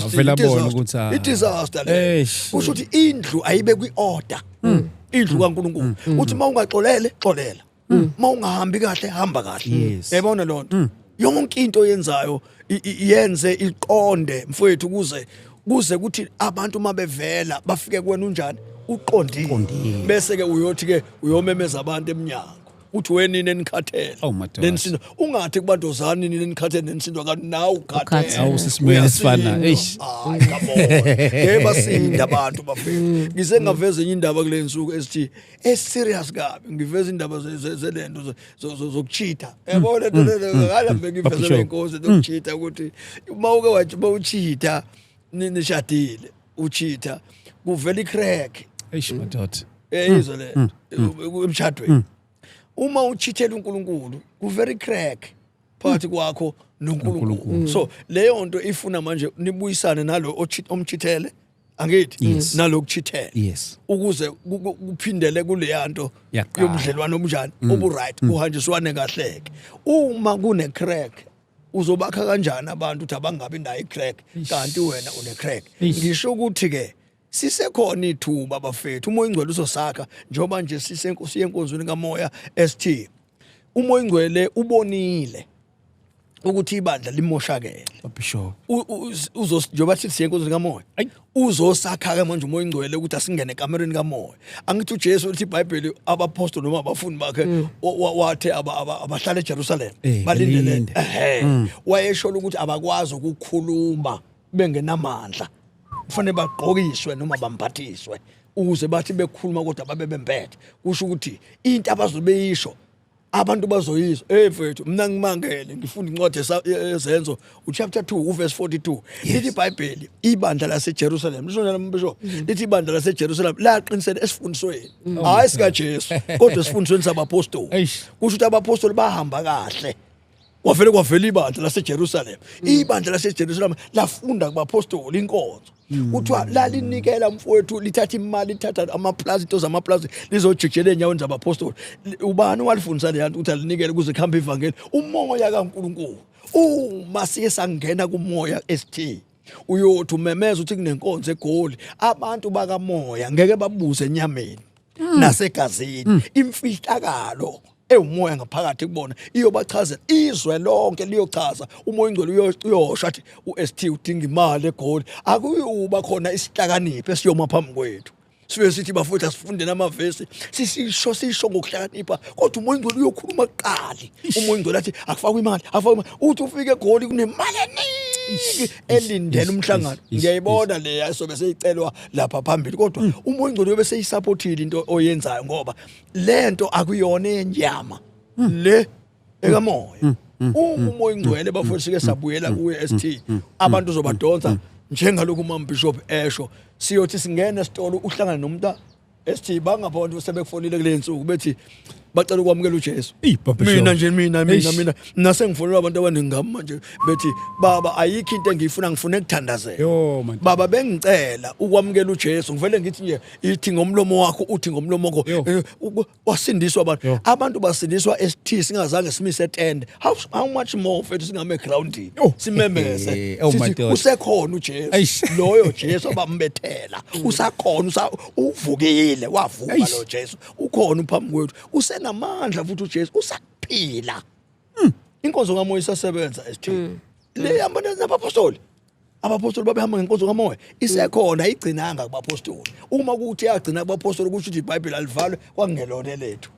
Vele abone ukuthi i-disaster le. Kusho ukuthi indlu ayibe kwi-order, indlu kaNkuluNkulu. Uthi uma ungaxolele xolela, uma ungahambi kahle hamba kahle. Yabona loo nto, yonke into oyenzayo yenze iqonde mfowethu, kuze kuthi abantu uma bevela bafike kuwena unjani, uqondile. Bese ke uyothi ke uyomemeza abantu eminyango uthi wenini enikhathele nenisindwa, ungathi kubantozani nini enikhathele nenisindwa, kanti nawe ukhathele. Awusisimweni esifana. Eish, hayi kabona ngeke basinda abantu bafethu. Ngize ngaveza enye indaba kule nsuku esithi eserious kabi, ngiveza indaba zelento zokucheata, yabo lento ngala ngivezela inkosi zokucheata, ukuthi uma uke wathi bawucheata nishadile, ucheata kuvela icrack. Eish madoda. Eyizwe le emshadweni, uma uchithela uNkulunkulu ku very crack phakathi kwakho noNkulunkulu. So leyo nto ifuna manje nibuyisane nalo omchithele, angithi nalo kuchithele, ukuze kuphindele kuleya nto yobudlelwano obunjani obu right, kuhanjiswane kahleke. Uma kune crack uzobakha kanjani abantu ukuthi abangabi nayo icrack kanti wena une crack? Ngisho ukuthi ke sisekhona ithuba bafethu, uMoya Ingcwele uzosakha njengoba nje sisenkosi yenkonzweni kaMoya ST. uMoya Ingcwele ubonile ukuthi ibandla limoshakele, Bishop, uzos njengoba sithi siyenkonzweni kaMoya, uzosakha ke manje uMoya Ingcwele ukuthi asingene ekamereni kaMoya. Angithi uJesu uthi iBhayibheli abapostoli noma abafundi bakhe wathe abahlala eJerusalem balindele, ehe, wayesho ukuthi abakwazi ukukhuluma bengenamandla, kufanele bagqokiswe noma bambathiswe ukuze bathi bekhuluma kodwa babe bembethe. Kusho ukuthi into abazobeyisho abantu bazoyizwa. Hey mfethu, mina ngimangele ngifunda incwadi yeZenzo uchapter 2 uverse 42, lithi iBhayibheli ibandla laseJerusalem, lisho njalo mbisho, lithi ibandla laseJerusalem laqinisela esifundisweni, hayi sikaJesu kodwa esifundisweni sabapostoli. Kusho ukuthi abapostoli bahamba kahle, kwavele kwavela ibandla laseJerusalem. Ibandla laseJerusalem lafunda kubapostoli inkonzo. Kuthiwa lalinikela mfowethu, lithatha imali, lithatha amaplazi, into zamaplazi, lizojikijela ey'nyaweni zabapostoli. Ubani owalifundisa leya nto ukuthi alinikele kuze kuhambe ivangeli? Umoya kaNkulunkulu. Uma sike sangena kumoya ST, uyothi umemeza uthi kunenkonzo eGoli, abantu bakamoya ngeke babuze enyameni nasegazini, imfihlakalo ewumoya ngaphakathi kubona iyobachazela, izwe lonke liyochaza. Umoya Ingcwele uyosho athi u-ST udinga imali eGoli. Akuyuba khona isihlakaniphi esiyoma phambi kwethu sibe sithi bafowethu asifunde namavesi, sisisho sisho ngokuhlakanipha, kodwa umoya Ingcwele uyokhuluma kuqali. Umoya Ingcwele athi akufakwe imali, akufakwe imali. Uthi ufike eGoli kunemali eningi elindele umhlangano. Ngiyayibona leya sobe seyicelwa lapha phambili, kodwa umoya Ingcwele uyobe seyisupportile into oyenzayo, ngoba lento akuyona enyama, le ekamoya. Uma umoya Ingcwele bafowethu sike sabuyela kuye ST, abantu uzobadonsa njengalokhu umam bishop esho, siyothi singena esitolo uhlangane nomuntu ST, bangapha abantu sebekufonile kule nsuku bethi Bacela ukwamukela uJesu. Eyi, Baba Mina Show. nje mina mina Eish. mina mina sengifonelwa abantu abaningi ngami manje bethi baba ayikho into engiyifuna, ngifuna ukuthandazela. Yo, man. Baba bengicela ukwamukela uJesu, ngivele ngithi nje ithi ngomlomo wakho, uthi ngomlomo wakho. Yo. Wasindiswa abantu. Yo. Abantu basindiswa ST singazange simise tende. How much more mfethu singame groundini Yo. simemeze Oh, sithi madoda. usekhona uJesu. Eish. Loyo Jesu abambethela usakhona, uvukile, wavuka. Eish. Lo Jesu ukhona uphambi kwethu, usenamandla futhi uJesu usaphila. Inkonzo kamoya isasebenza ST, le hamba nabapostoli. Abapostoli babehamba ngenkonzo kamoya, isekhona, ayigcinanga kubapostoli. Uma kuthi yagcina kubapostoli, kusho ukuthi iBhayibheli alivalwe, kwakungelona lethu.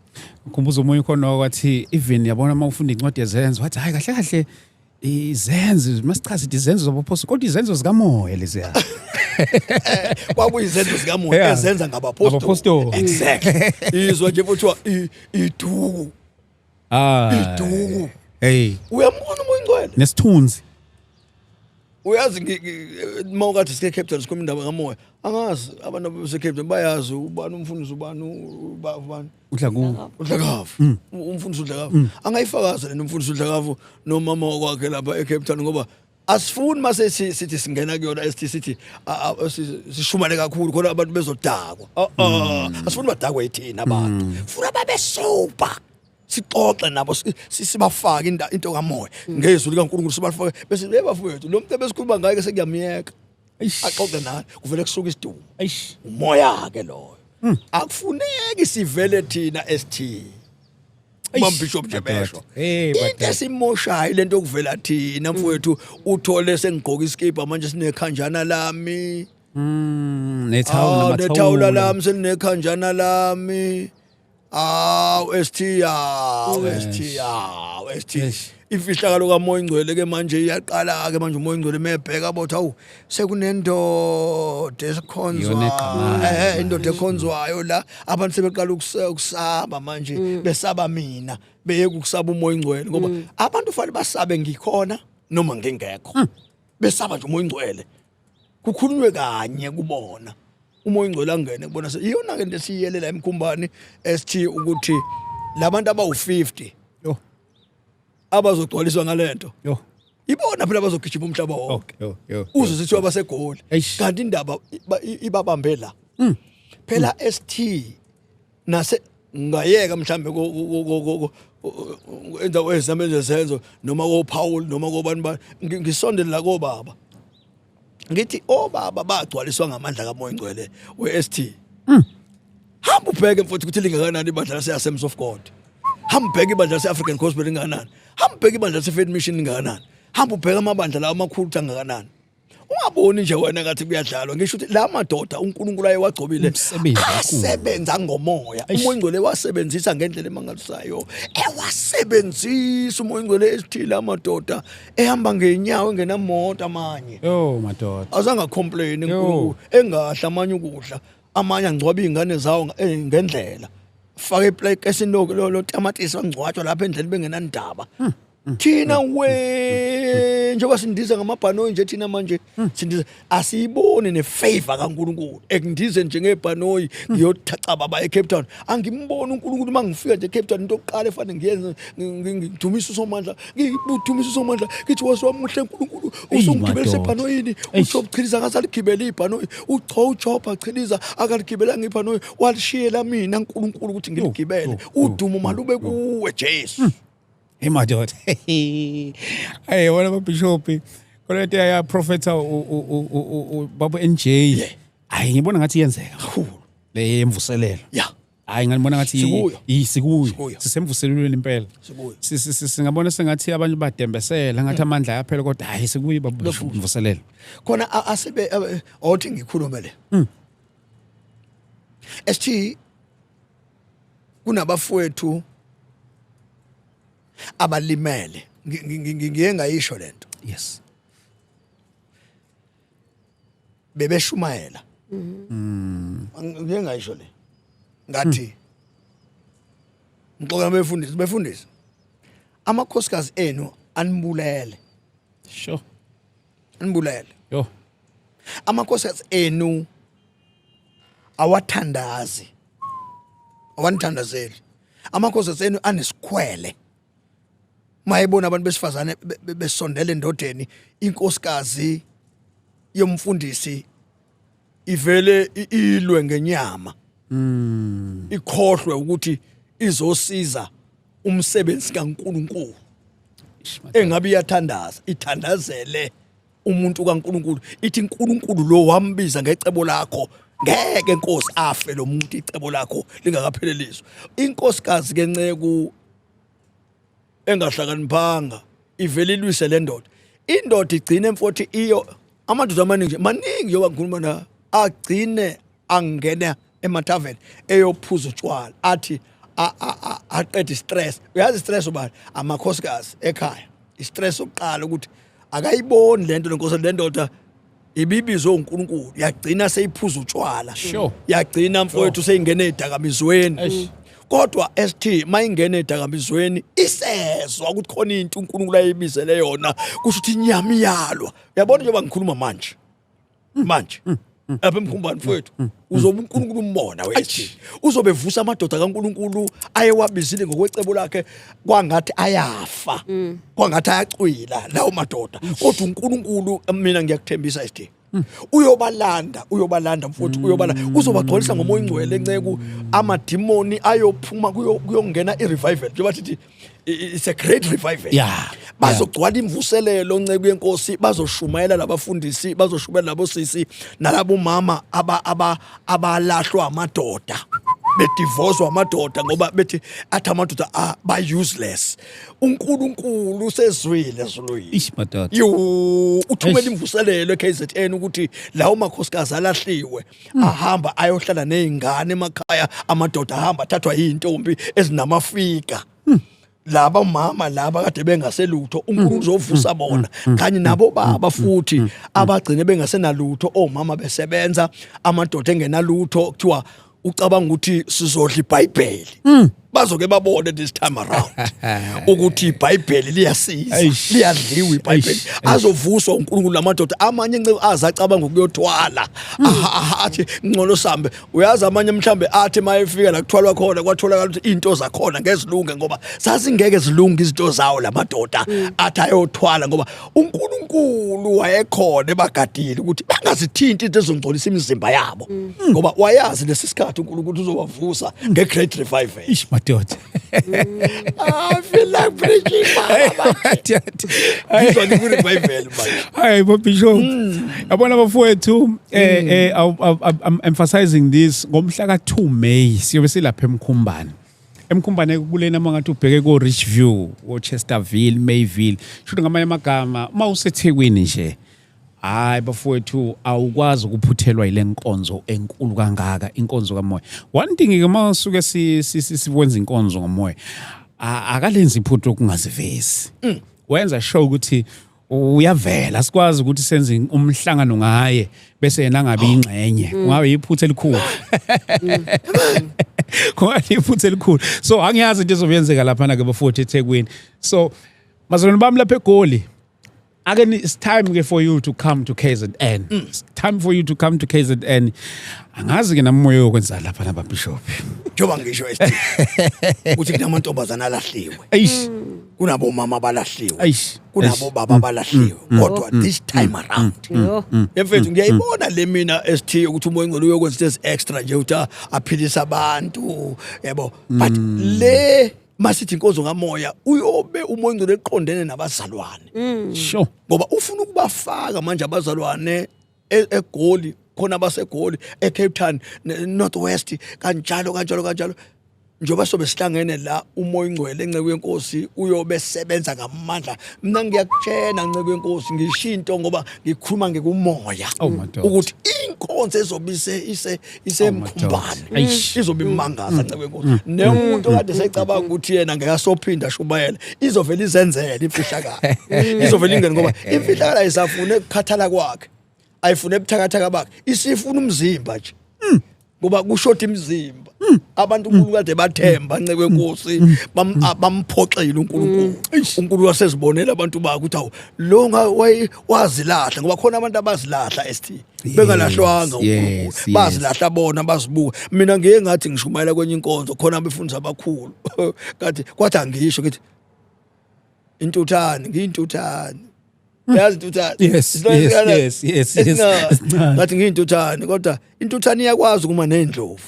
Ngikhumbuza omunye khona wathi even yabona uma ufunda incwadi yezenzo, wathi hayi, kahle kahle izenzo masichaze ithi izenzo zabapostoli, kodwa izenzo zikamoya leziya. Kwakuyizenzo zikamoya ezenza ngabapostoli. Ngabapostoli. Exactly. Izwa nje kuthiwa iduku. Ah. Iduku. Hey. Uyambona umoya ingcwele. Nesithunzi. Uyazi uma ukathi sike Cape Town sikhuluma indaba kamoya, angazi abantu abase Cape Town bayazi ubani umfundisi, ubani ubani. Udla ku uDlakavu. Umfundisi uDlakavu angayifakaza lento, umfundisi uDlakavu nomama wakwakhe lapha eCape Town, ngoba asifuni mase sithi singena kuyona esithi sithi sishumane kakhulu khona abantu bezodakwa. Ah, asifuni badakwe yithina abantu, funa babe sober, sixoxe nabo, sibafake into kamoya ngezwi likaNkulunkulu, sibafake bese bafowethu lo muntu ebesikhuluma ngaye ke sekuyamiyeka. Eish. Axoxe naye, kuvele kusuka isidumo. Eish. Umoya ke loyo, akufuneki sivele thina ST. Bishop nje besho Hey, into madoda. esimoshayo lento okuvela thina mfowethu, uthole sengigqoka iskipa manje sinekhanjana lami. Nethawula. Ah, nethawula lami selinekhanjana lami. Aw ST, aw ST, aw ST. Eish. Imfihlakalo kamoya ingcwele ke manje iyaqala ke manje. Umoya ingcwele mebheka bothi awu, sekunendoda esikhonzwa. Iyona egqamayo. Indoda ekhonzwayo la, abantu sebeqala ukusaba manje, besaba mina, beyeka ukusaba umoya ingcwele, ngoba abantu fanele basabe ngikhona noma ngingekho, besaba nje umoya ingcwele. Kukhulunywe kanye kubona, umoya ingcwele angene kubona. Iyona ke into esiyelela emkhumbani ST, ukuthi labantu abawu50 Yo. abazogcwaliswa ngalento, Yo. ibona phela abazogijima umhlaba wonke. Okay. Yo. Yo. Uzwe sithi abasegoli, Eish. kanti indaba ibabambe la phela ST. Nase ngayeka mhlambe endawo ezamele zenzo noma koPaul noma kobani bani, ngisondele la kobaba, ngithi obaba bagcwaliswa ngamandla kamoya ingcwele we-ST. Hamba ubheke mfowethu ukuthi lingakanani ibandla lase-Assemblies of God, hamba ubheke ibandla lase-African Gospel lingakanani, hamba ubheke ibandla lase-Faith Mission lingakanani, hamba ubheke amabandla lawo amakhulu ukuthi angakanani. Ungaboni nje wena ngathi kuyadlalwa. Ngisho ukuthi la madoda uNkulunkulu ayewagcobile Umsebenzi omkhulu. asebenza ngomoya. Umoya ingcwele wasebenzisa ngendlela emangalisayo, ewasebenzisa umoya ingcwele esithile, amadoda ehamba ngenyawo engenamoto amanye. Yo madoda. Azange complain. Yo. uNkulunkulu engadla amanye ukudla, amanye angcwaba izingane zawo ngendlela, faka iplate esinoko lo tamatisi, angcwatshwa lapha endleleni bengenandaba. Thina we njengoba sindiza ngamabhanoyi nje thina manje sindiza, asiyiboni nefavor kaNkulunkulu ekundize njengebhanoyi ngiyothaca baba eCape Town. Angimboni uNkulunkulu. Uma ngifika nje eCape Town, into yokuqala efanele ngiyenze, ngidumisa uSomandla, ngidumisa uSomandla, ngithi wasiwamuhle uNkulunkulu, usungigibelise madoda. ebhanoyini. Eish. Utsho chiliza akasaligibela ibhanoyi, ucho uchopha chiliza akaligibelanga ibhanoyi, walishiyela mina uNkulunkulu ukuthi ngiligibele. Yo, yo, Udumo malube kuwe Jesu. Hey madoda. Hey wena bishop. Khona into ya profeta babo NJ. Hayi, ngibona ngathi iyenzeka. Kakhulu. Le yemvuselelo. Hayi, ngibona ngathi Sikuyo. Sikuyo. Sikuyo. Sisemvuselelweni impela. Sikuyo. Singabona sengathi abantu badembesela, ngathi amandla ayaphela, kodwa hayi, sikuyo babo Lofuthi. mvuselelo. Khona asebe othi ngikhulume le ST, kunabafowethu abalimele. Ngiye ngayisho lento. Bebeshumayela, ngiye ngayisho le, ngathi ngixoxa nabefundisi, befundisi, amakhosikazi enu anibulele. Anibulele. Yo. Amakhosikazi enu awathandazi, awanithandazeli. Amakhosi enu anesikhwele. Mayebona abantu besifazane besondela endodeni, inkosikazi yomfundisi ivele ilwe ngenyama. Ikhohlwe ukuthi izosiza umsebenzi kaNkuluNkulu. Engabe iyathandaza, ithandazele umuntu kaNkuluNkulu, ithi uNkulunkulu lo wambiza ngecebo lakho, ngeke Nkosi afe lo muntu icebo lakho lingakapheleliswa. Inkosikazi ke nceku engahlakaniphanga ivele ilwise le ndoda. Indoda igcine mfowethu iyo amadoda amaningi maningi njengoba ngikhuluma na agcine angena emathaveni eyophuza utshwala athi aqede istress. Uyazi istress ubani? Amakhosikazi ekhaya. Istress sokuqala ukuthi akayiboni lento lenkosi, le ndoda ibibizwe uNkulunkulu, yagcina seyiphuza utshwala. Yagcina mfowethu seyingena ezidakamizweni. Kodwa ST mayingena ezidakamizweni isezwa ukuthi khona into uNkulunkulu ayibizele yona, kusho ukuthi inyama iyalwa. Uyabona njengoba ngikhuluma manje manje lapha emkhumbani mfowethu, uzobe uNkulunkulu umbona wethu, uzobe vusa amadoda kaNkulunkulu ayewabizile ngokwecebo lakhe, kwangathi ayafa, kwangathi ayacwila lawo madoda, kodwa uNkulunkulu, mina ngiyakuthembisa ST, uyobalanda, uyobalanda mfowethu, uyobalanda, uzobagcwalisa ngomoya ongcwele nceku, amadimoni ayophuma, kuyongena i-revival, njengoba sithi it's a great revival. Bazogcwala imvuselelo nceku yenkosi, bazoshumayela labafundisi, bazoshumayela labo sisi nalabo mama aba abalahlwa amadoda, bedivozwa amadoda ngoba bethi athi amadoda ba useless. uNkulunkulu usezwile ezulwini. Ish madoda. Yo, uthumela imvuselelo eKZN ukuthi lawo makhosikazi alahliwe ahamba ayohlala nezingane emakhaya, amadoda ahamba athathwa izintombi ezinamafika. Laba mama laba kade bengaselutho, uNkulunkulu uzovusa bona kanye nabo baba futhi abagcine bengasenalutho, omama besebenza, amadoda engenalutho, kuthiwa ucabanga ukuthi sizodla iBhayibheli. Bazoke babone this time around ukuthi iBhayibheli liyasiza, liyadliwa iBhayibheli. Azovuswa uNkulunkulu lamadoda amanye nce azacabanga ukuyothwala, athi ngcono sambe. Uyazi amanye mhlambe athi mayefika la kuthwalwa khona kwatholakala ukuthi into zakhona ngezilunge, ngoba zazingeke zilunge izinto zawo lamadoda athi ayothwala, ngoba uNkulunkulu wayekhona ebagadile ukuthi bangazithinti into ezongcolisa imizimba yabo, ngoba wayazi lesi sikhathi uNkulunkulu uzobavusa nge-great revival. Ish madoda. I feel like preaching, baba. Ngizwa ngiku-revival manje. Hayi bo Bishop. Yabona bafowethu, I'm emphasizing this, ngomhla ka2 May siyobe silapha eMkhumbane. Emkhumbane kulena mangathi ubheke ko Richview, ko Chesterville, Mayville. Shuthi ngamanye amagama uma useThekwini nje. Hayi bafowethu, awukwazi ukuphuthelwa ile nkonzo enkulu kangaka, inkonzo kamoya. One thing ke, masuke sikwenza inkonzo ngomoya, akalenzi iphutha okungazivezi. Wenza sure ukuthi uyavela, sikwazi ukuthi senze umhlangano ngaye bese yena angabi ingxenye, kungabe iphutha elikhulu, kungabe iphutha elikhulu. So angiyazi into ezoyenzeka lapha na ke bafowethu eThekwini. So mazalwane bami lapha eGoli, ake it's time ke for you to come to KZN. It's time for you to come to KZN. Angazi ke namoya yokwenza lapha naba bishop. Njengoba ngisho esithi ukuthi kunamantombazana alahliwe, Eish. kunabomama abalahliwe, Eish. kunabo baba abalahliwe, kodwa this time around, Yo. emfethu, ngiyayibona le mina ST ukuthi umoya ongcwele uyokwenza into ezi-extra nje, ukuthi aphilise abantu, yabo, but le masithi inkonzo kamoya, uyobe umoya ongcwele eqondene nabazalwane, ngoba ufuna ukubafaka manje abazalwane eGoli, khona abaseGoli, eCape Town, North West, kanjalo kanjalo kanjalo. Njengoba sobe sihlangene la, umoya ongcwele enceku yenkosi uyobe sebenza ngamandla. Mina ngiyakutshena nceku yenkosi, ngisho into ngoba ngikhuluma ngekumoya, Oh, madoda. ukuthi inkonzo ezobe ise isemkhumbane Eish. izobe imangaza nceku yenkosi, nemuntu kade secabanga ukuthi yena ngeke asophinda ashumayele, izovela izenzele imfihlakalo, izovela ingene, ngoba imfihlakalo ayisafune ukukhathala kwakhe, ayifune ebuthakathaka bakhe, isifuna umzimba nje, ngoba kushoda imizimba. Abantu uNkulunkulu kade bathemba nceke wenkosi bamphoxile uNkulunkulu. uNkulunkulu wasezibonela abantu bakhe ukuthi awu lo wazilahla ngoba khona abantu abazilahla ST bengalahlwanga uNkulunkulu bazilahla bona bazibuka. Mina ngiye ngathi ngishumayela kwenye inkonzo khona abefundisi abakhulu kathi kwathi angisho ngithi intuthane ngiyintuthane yazi intuthane Yes, yes, yes, yes, yes. Esincane. Ngathi ngiyintuthane kodwa intuthane iyakwazi ukuma nendlovu.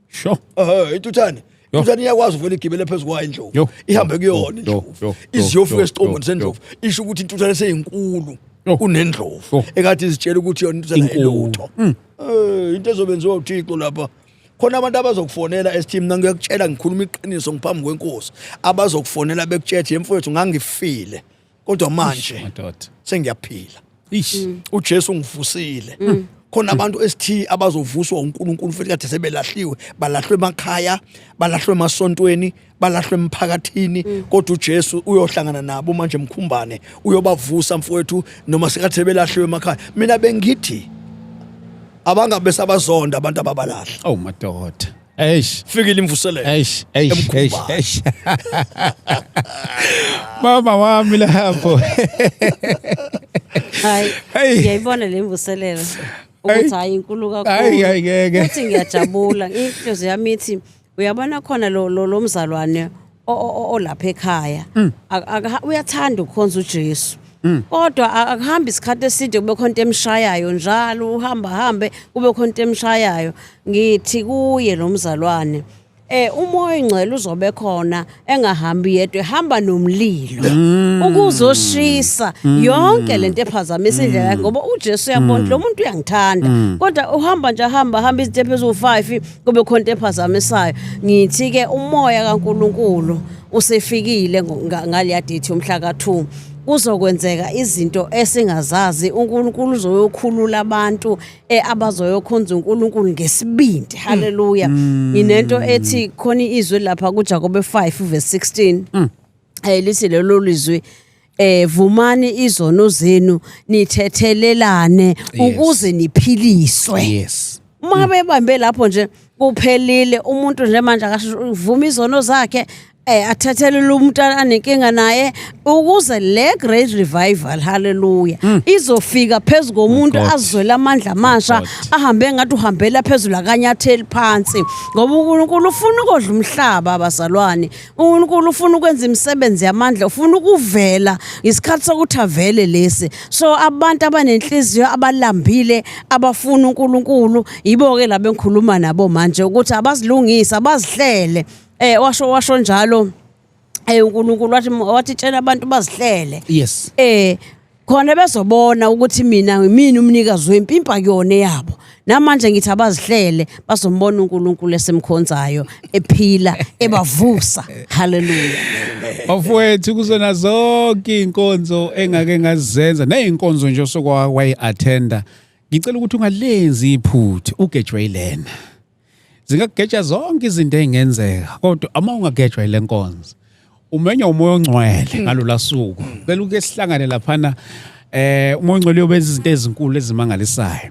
Sure. Eh intuthane Yo. intuthane iyakwazi uvela igibele phezu kwayo indlovu Yo. ihambe Yo, kuyona yo, indlovu yo, iziyofika yo, esiqongweni yo, sendlovu isho ukuthi intuthane seyinkulu Yo. kunendlovu Yo. ekade izitshela ukuthi yona intuthane Inkulu. ayilutho eh into ezobenziwa uThixo lapha khona abantu abazokufonela esithi mina ngiyakutshela ngikhuluma iqiniso ngiphambi kwenkosi abazokufonela bekutshela yemfowethu ngangifile kodwa manje Madoda. sengiyaphila Ish. uJesu ungivusile khona abantu esithi abazovuswa uNkulunkulu futhi kade sebelahliwe balahlwe emakhaya balahlwe emasontweni balahlwe emphakathini kodwa uJesu uyohlangana nabo manje mkhumbane uyobavusa mfowethu noma sekade sebelahliwe emakhaya mina bengithi abangabe sabazonda abantu ababalahla Oh madoda. Eish. fikile imvuselelo Eish, eish, eish, Emkhumbane. eish. Mama wami lapho. Hayi, Hey. ngiyayibona le mvuselelo Hey. ukuthi hayi inkulu kakhulu. Hayi, hayi, ngeke. Futhi ngiyajabula. Inhliziyo yami ithi uyabona khona lo lo lo mzalwane olapha ekhaya. Uyathanda ukukhonza uJesu. Kodwa akuhambi isikhathi eside kube khona into emshayayo njalo uhamba hambe kube khona into emshayayo. Ngithi kuye lo mzalwane umoya oyingcwele uzobe khona engahambi yedwa ehamba nomlilo ukuzoshisa yonke lento ephazamisa indlela yakhe ngoba uJesu uyabona lo muntu uyangithanda kodwa uhamba nje ahamba hamba izitephu eziwu5 kube khona into ephazamisayo. Ngithi ke umoya kaNkuluNkulu usefikile ngaleya date yomhla ka2 kuzokwenzeka izinto esingazazi. uNkulunkulu uzoyokhulula abantu abazoyokhonza uNkulunkulu ngesibindi. Haleluya. Nginento ethi khona izwi lapha kuJakobe 5 verse 16 lithi lelo lizwi vumani izono zenu nithethelelane ukuze niphiliswe. Yes. Uma bebambe lapho nje kuphelile umuntu nje manje akavuma izono zakhe athethelele umuntu anenkinga naye ukuze le great revival haleluya izofika phezu komuntu azwele amandla amasha ahambe ngathi uhambela phezulu akanyatheli phansi ngoba uNkulunkulu ufuna ukodla umhlaba abazalwane. uNkulunkulu ufuna ukwenza imisebenzi yamandla, ufuna ukuvela isikhathi sokuthi avele lesi. So abantu abanenhliziyo abalambile abafuna uNkulunkulu yibo ke laba engikhuluma nabo manje ukuthi abazilungise abazihlele. Washo njalo uNkulunkulu wathi tshela abantu bazihlele. Yes. Khona bezobona ukuthi mina ngimini umnikazi wempimpa kuyona yabo. Namanje ngithi abazihlele bazombona uNkulunkulu esemkhonzayo ephila ebavusa. Haleluya. Bafowethu kuzona zonke inkonzo engake ngazenza nezinkonzo nje osokwayi-attenda. Ngicela ukuthi ungalenzi iphutha ugejwe yilena. Zingakugeja zonke izinto ezingenzeka kodwa uma ungagejwa ile nkonzo umenywa umoya ongcwele ngalolu suku. Cela uke sihlangane laphana umoya ongcwele uyobenza izinto ezinkulu ezimangalisayo.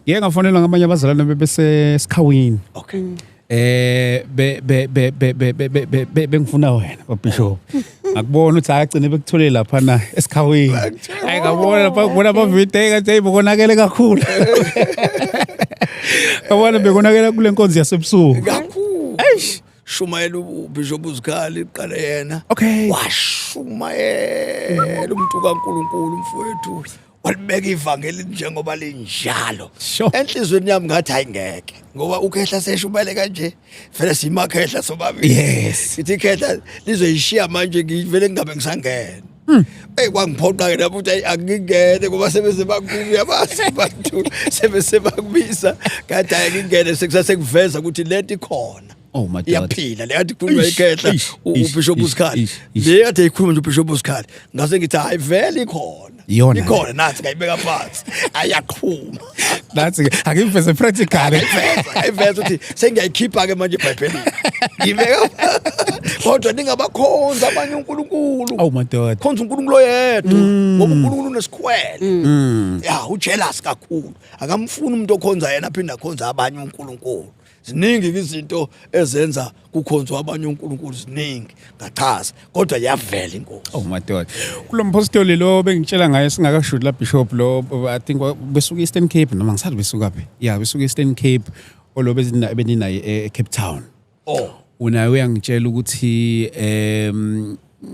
Ngike ngafonelwa ngamanye abazalwane bebesesikhawini. Okay. Be be be be be be be bengifuna wena baBishop. Ngakubona ukuthi agcine bekuthole lapha na esikhawini. Hayi ngabona lapha ngibona ama video ngathi hey bokonakele kakhulu. Ngabona bekonakela kule nkonzo yasebusuku. Kakhulu. Eish. Shumayela uBishop uZikhali iqale yena. Okay. Washumayela umuntu kaNkuluNkulu mfowethu. Walibeka ivangeli njengoba linjalo. Sure. Enhlizweni yami ngathi hayi ngeke ngoba ukhehla seshumele kanje vele simakhehla sobabili. Yes. Ithi ikhehla lizoyishiya manje ngivele ngingabe ngisangena. Hey kwangiphoqa ke lapho ukuthi angingene ngoba sebeze bakubuya basi bantu sebese bakubisa kade angingene sekusase kuveza ukuthi lento ikhona. Oh my God. Iyaphila le yathi ikhuluma ikhehla uBishop uZikhali. Le yathi ikhuluma nje uBishop uZikhali. Ngase ngithi hayi vele ikhona. Ikhona nathi ngayibeka phansi. Ayaqhuma. Nathi angiveze practical. Ayiveza ukuthi sengiyayikhipha ke manje eBhayibhelini. Ngibeka kodwa ningabakhonza abanye uNkulunkulu. Oh my God. Khonza uNkulunkulu oyedwa ngoba uNkulunkulu unesikhwele. Ya ujealous kakhulu. Akamfuni umuntu okhonza yena aphinda akhonza abanye uNkulunkulu. Ziningi izinto ezenza kukhonzwa abanye uNkulunkulu, ziningi, ngachaza, kodwa yavela inkosi. Oh madoda. Kulo mpostoli lo bengitshela ngaye singakashudi la bishop lo, I think besuka Eastern Cape noma ngisathi besuka phi. Yeah, besuka Eastern Cape olo beninaye e Cape Town. Oh. Unaye uyangitshela ukuthi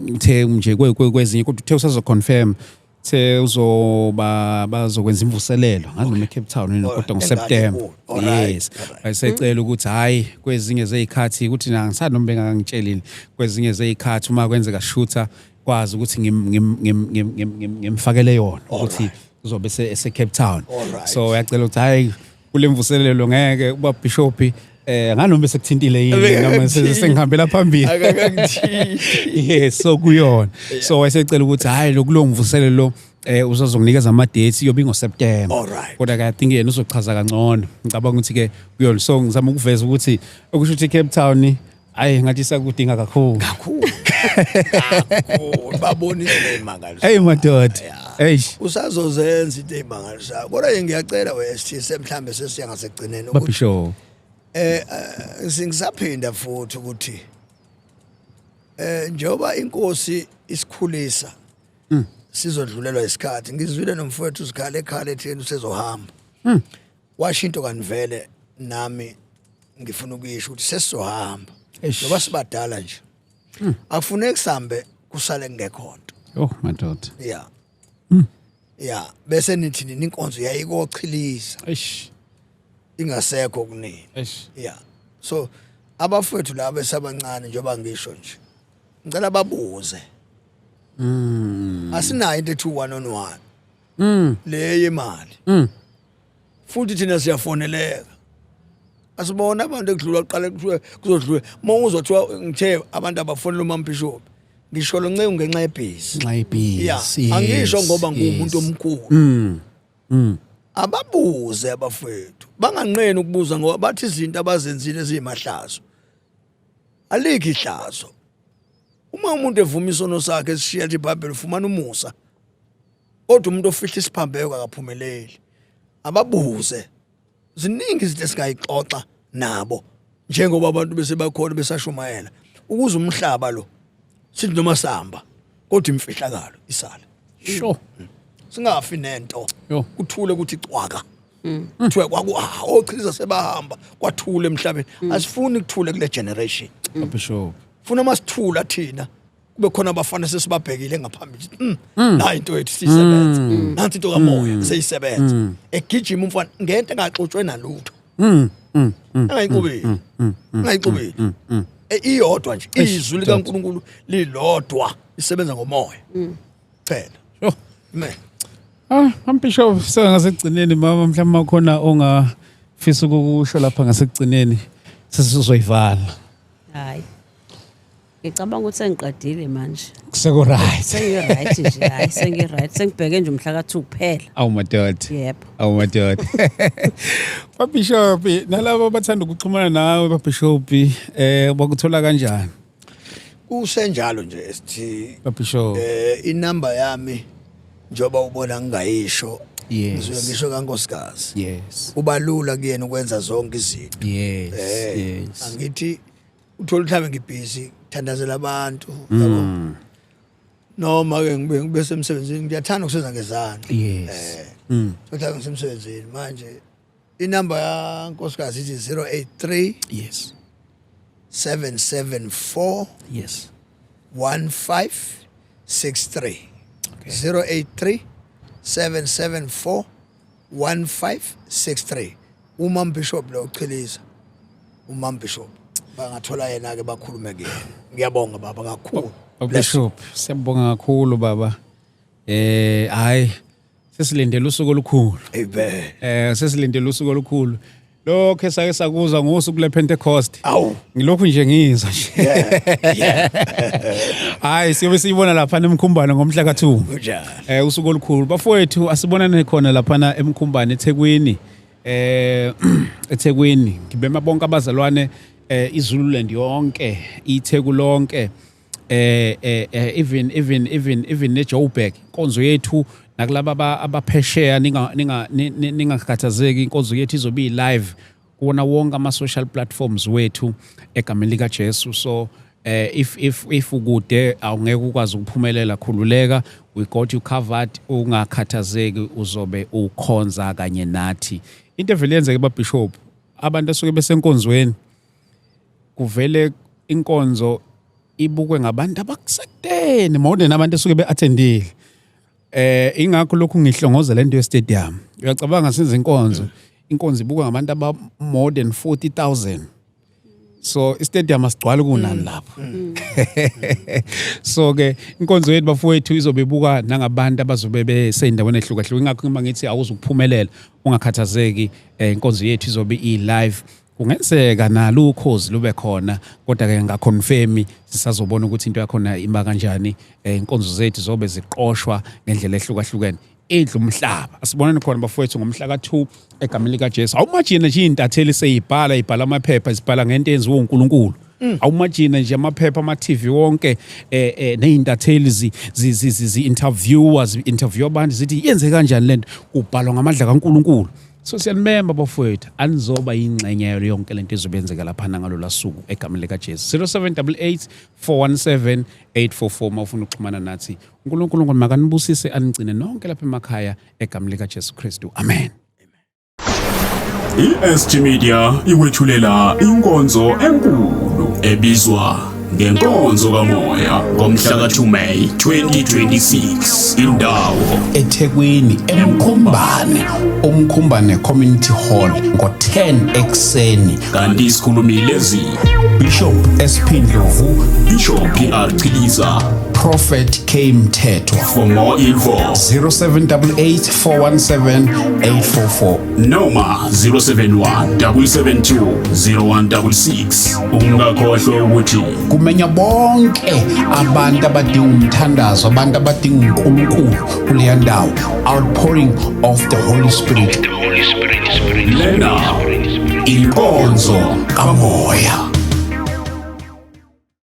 uthe nje kwezinye, kodwa uthe usazo confirm, uthe uzoba bazokwenza imvuselelo ngazi noma eCape Town yini, kodwa ngoSeptember. Yes. Wayesecela ukuthi hayi, kwezinye zezikhathi ukuthi ngisathi noma bengangitshelile, kwezinye zezikhathi uma kwenzeka shooter kwazi ukuthi ngimfakele yona ukuthi uzobe ese Cape Town. So uyacela ukuthi hayi, kule mvuselelo ngeke uba bishop nganoma sekuthintile yini noma sengihambela phambili. Akakangithinti. Yes, so kuyona, so wayesecela ukuthi hayi, lokulo mvuselelo uzozokunikeza ama dates, iyobe ingoSeptember. Kodwa ke I think yena uzochaza kangcono, ngicabanga ukuthi ke kuyona. So ngizama ukuveza ukuthi okusho ukuthi Cape Town, hayi, ngathi sakudinga kakhulu. Kakhulu kakhulu, babonile imangaliso. Hey madoda, eish. Usazozenza into eyimangalisayo, kodwa nje ngiyacela we-ST, mhlambe sesiya ngasekugcineni ukuthi Babisho. Singisaphinda futhi ukuthi njengoba inkosi isikhulisa sizodlulelwa isikhathi. Ngizwile nomfowethu uZikhali ekhala etheni usezohamba, washo into kanivele, nami ngifuna ukuyisho ukuthi sesizohamba. Eish. Ngoba sibadala nje, akufuneki sihambe kusale kungekho nto. Oh madoda. Ya, bese nithi nini, inkonzo yayikochiliza Eish. ingasekho kunini. Eish. Ya, so abafowethu laba esabancane, njengoba ngisho nje, ngicela babuze. Asinayo into ethi one on one le yemali, futhi thina siyafoneleka. Asibona abantu ekudlula kuqala kuthiwe kuzodlula uma uzothiwa ngithe abantu abafonela umambishop, ngisho lo nceku ngenxa yebhizi. Nxa ibhizi. Ya, angisho ngoba ngumuntu omkhulu. Ababuze abafowethu, banganqeni ukubuza, ngoba bathi izinto abazenzile eziyimahlazo, alikho ihlazo uma umuntu evuma isono sakhe esishiya ethi iBhayibheli ufumana umusa, kodwa umuntu ofihla isiphambeko akaphumeleli. Ababuze, ziningi izinto esingayixoxa nabo njengoba abantu bese bakhona besashumayela ukuze umhlaba lo sithi noma sihamba kodwa imfihlakalo isale. Singafi nento. Yo. Kuthule ukuthi cwaka, kuthiwe kwaku ochiliza sebahamba, kwathula emhlabeni. Asifuni kuthule kule generation. Bishop. Funa masithula thina kube khona abafana sesibabhekile ngaphambili, nayi into yethu siyisebenza, nansi into kamoya seyisebenza, egijima umfana ngento engaxutshwe nalutho, engayixubile, engayixubile. Iyodwa nje, izwi likaNkulunkulu lilodwa, isebenza ngomoya phela. Amen. Ah, Bishop, sengasekugcineni mama, mhlawumbe khona ongafisa ukukusho lapha ngasekugcineni, sesizoyivala. Hayi, ngicabanga ukuthi sengiqedile manje. Seko right. Sengi-right nje, hayi, sengi-right, sengibheke nje umhla ka-2 kuphela. Awu madoda. Yebo. Awu madoda. Babishop, nalabo abathanda ukuxhumana nawe babishop, bakuthola kanjani? Kusenjalo nje sithi Babishop. Inamba yami, njoba ubona ngingayisho, Yes. ngisuke ngisho kankosikazi, kubalula kuyena ukwenza zonke izinto. Angithi uthola mhlawumbe ngibhizi thandazela abantu, yabo, noma ke ngibe semsebenzini, ngiyathanda ukusenza ngezandla. Mhlawumbe ngisemsebenzini manje, inamba yankosikazi ithi 083 774 1563. 083 774 1563. Umam Bishop lo uchiliza, umam Bishop, bangathola yena ke, bakhulume kuyena. Ngiyabonga baba kakhulu. Bless. Bishop, siyabonga kakhulu baba. Hayi, sesilindele usuku olukhulu. Amen. Sesilindele usuku olukhulu. Lokho esake sakuzwa ngosuku lePentecost. Awu. Ngilokhu nje ngizwa nje. Yeah. Hayi, siyobe siyibona lapha emkhumbane ngomhla ka2. Kunjalo. Usuku olukhulu. Bafowethu, asibonane khona lapha emkhumbane eThekwini. eThekwini. Ngibema bonke abazalwane, iZululand yonke, iTheku lonke. Even neJoburg inkonzo yethu, nakulaba abaphesheya, ninga ninga ningakhathazeki, inkonzo yethu izobe live. Kuwona wonke ama social platforms wethu egameni lika Jesu. So if ukude awungeke ukwazi ukuphumelela, khululeka, we got you covered, ungakhathazeki, uzobe ukhonza kanye nathi. Into evele yenzeke, babishop, abantu asuke besenkonzweni, kuvele inkonzo ibukwe ngabantu abakusekudeni more than abantu esuke be-attendile. Ingakho lokhu ngihlongoza lento ye-stadium. Uyacabanga, senze inkonzo, inkonzo ibukwa ngabantu aba more than 40,000, so istadium asigcwali kunani lapho. So ke inkonzo yethu, bafowethu, izobe ibuka nangabantu abazobe beseyindaweni ehlukahlukene. Ingakho uma ngithi awuzukuphumelela, ungakhathazeki, inkonzo yethu izobe i-live. Kungenzeka nalo ukhozi lube khona, kodwa ke ngaconfirm, sisazobona ukuthi into yakhona ima kanjani. Inkonzo zethu zobe ziqoshwa ngendlela ehlukahlukene, idla umhlaba. Asibonane khona, bafowethu, ngomhla ka-2 egameni likaJesu. Awumajina nje iy'ntatheli seyibhala, ibhala amaphepha, zibhala ngento eyenziwe uNkulunkulu. Awumajina nje amaphepha, ama-TV wonke, ney'ntatheli zi-interviewer, zi-interview abantu, zithi yenze kanjani lento, kubhalwa ngamandla kaNkulunkulu. So siyanimemba, bafowethu, anizoba yingxenye yayo yonke lento ezobe yenzeka laphana ngalola suku egameni likaJesu. 0788 417 844 uma ufuna ukuxhumana nathi. uNkulunkulu makanibusise, anigcine nonke lapha emakhaya egameni likaJesu Kristu, amen. I-SG Media ikwethulela inkonzo enkulu ebizwa ngenkonzo kamoya ngomhla ka-2 May 2026. Indawo: eThekwini, eMkhumbane, uMkhumbane Community Hall, ngo-10 ekuseni. Kanti isikhulumi lezi: Bishop SP Ndlovu, Bishop PR Chiliza, Prophet K Mthethwa. For more info, 0788 417 844 noma 071 772 0166. Ungakhohlwa ukuthi kumenya bonke abantu abadinga umthandazo, abantu abadinga uNkulunkulu kuleya ndawo, outpouring of the Holy Spirit. Lena inkonzo kamoya.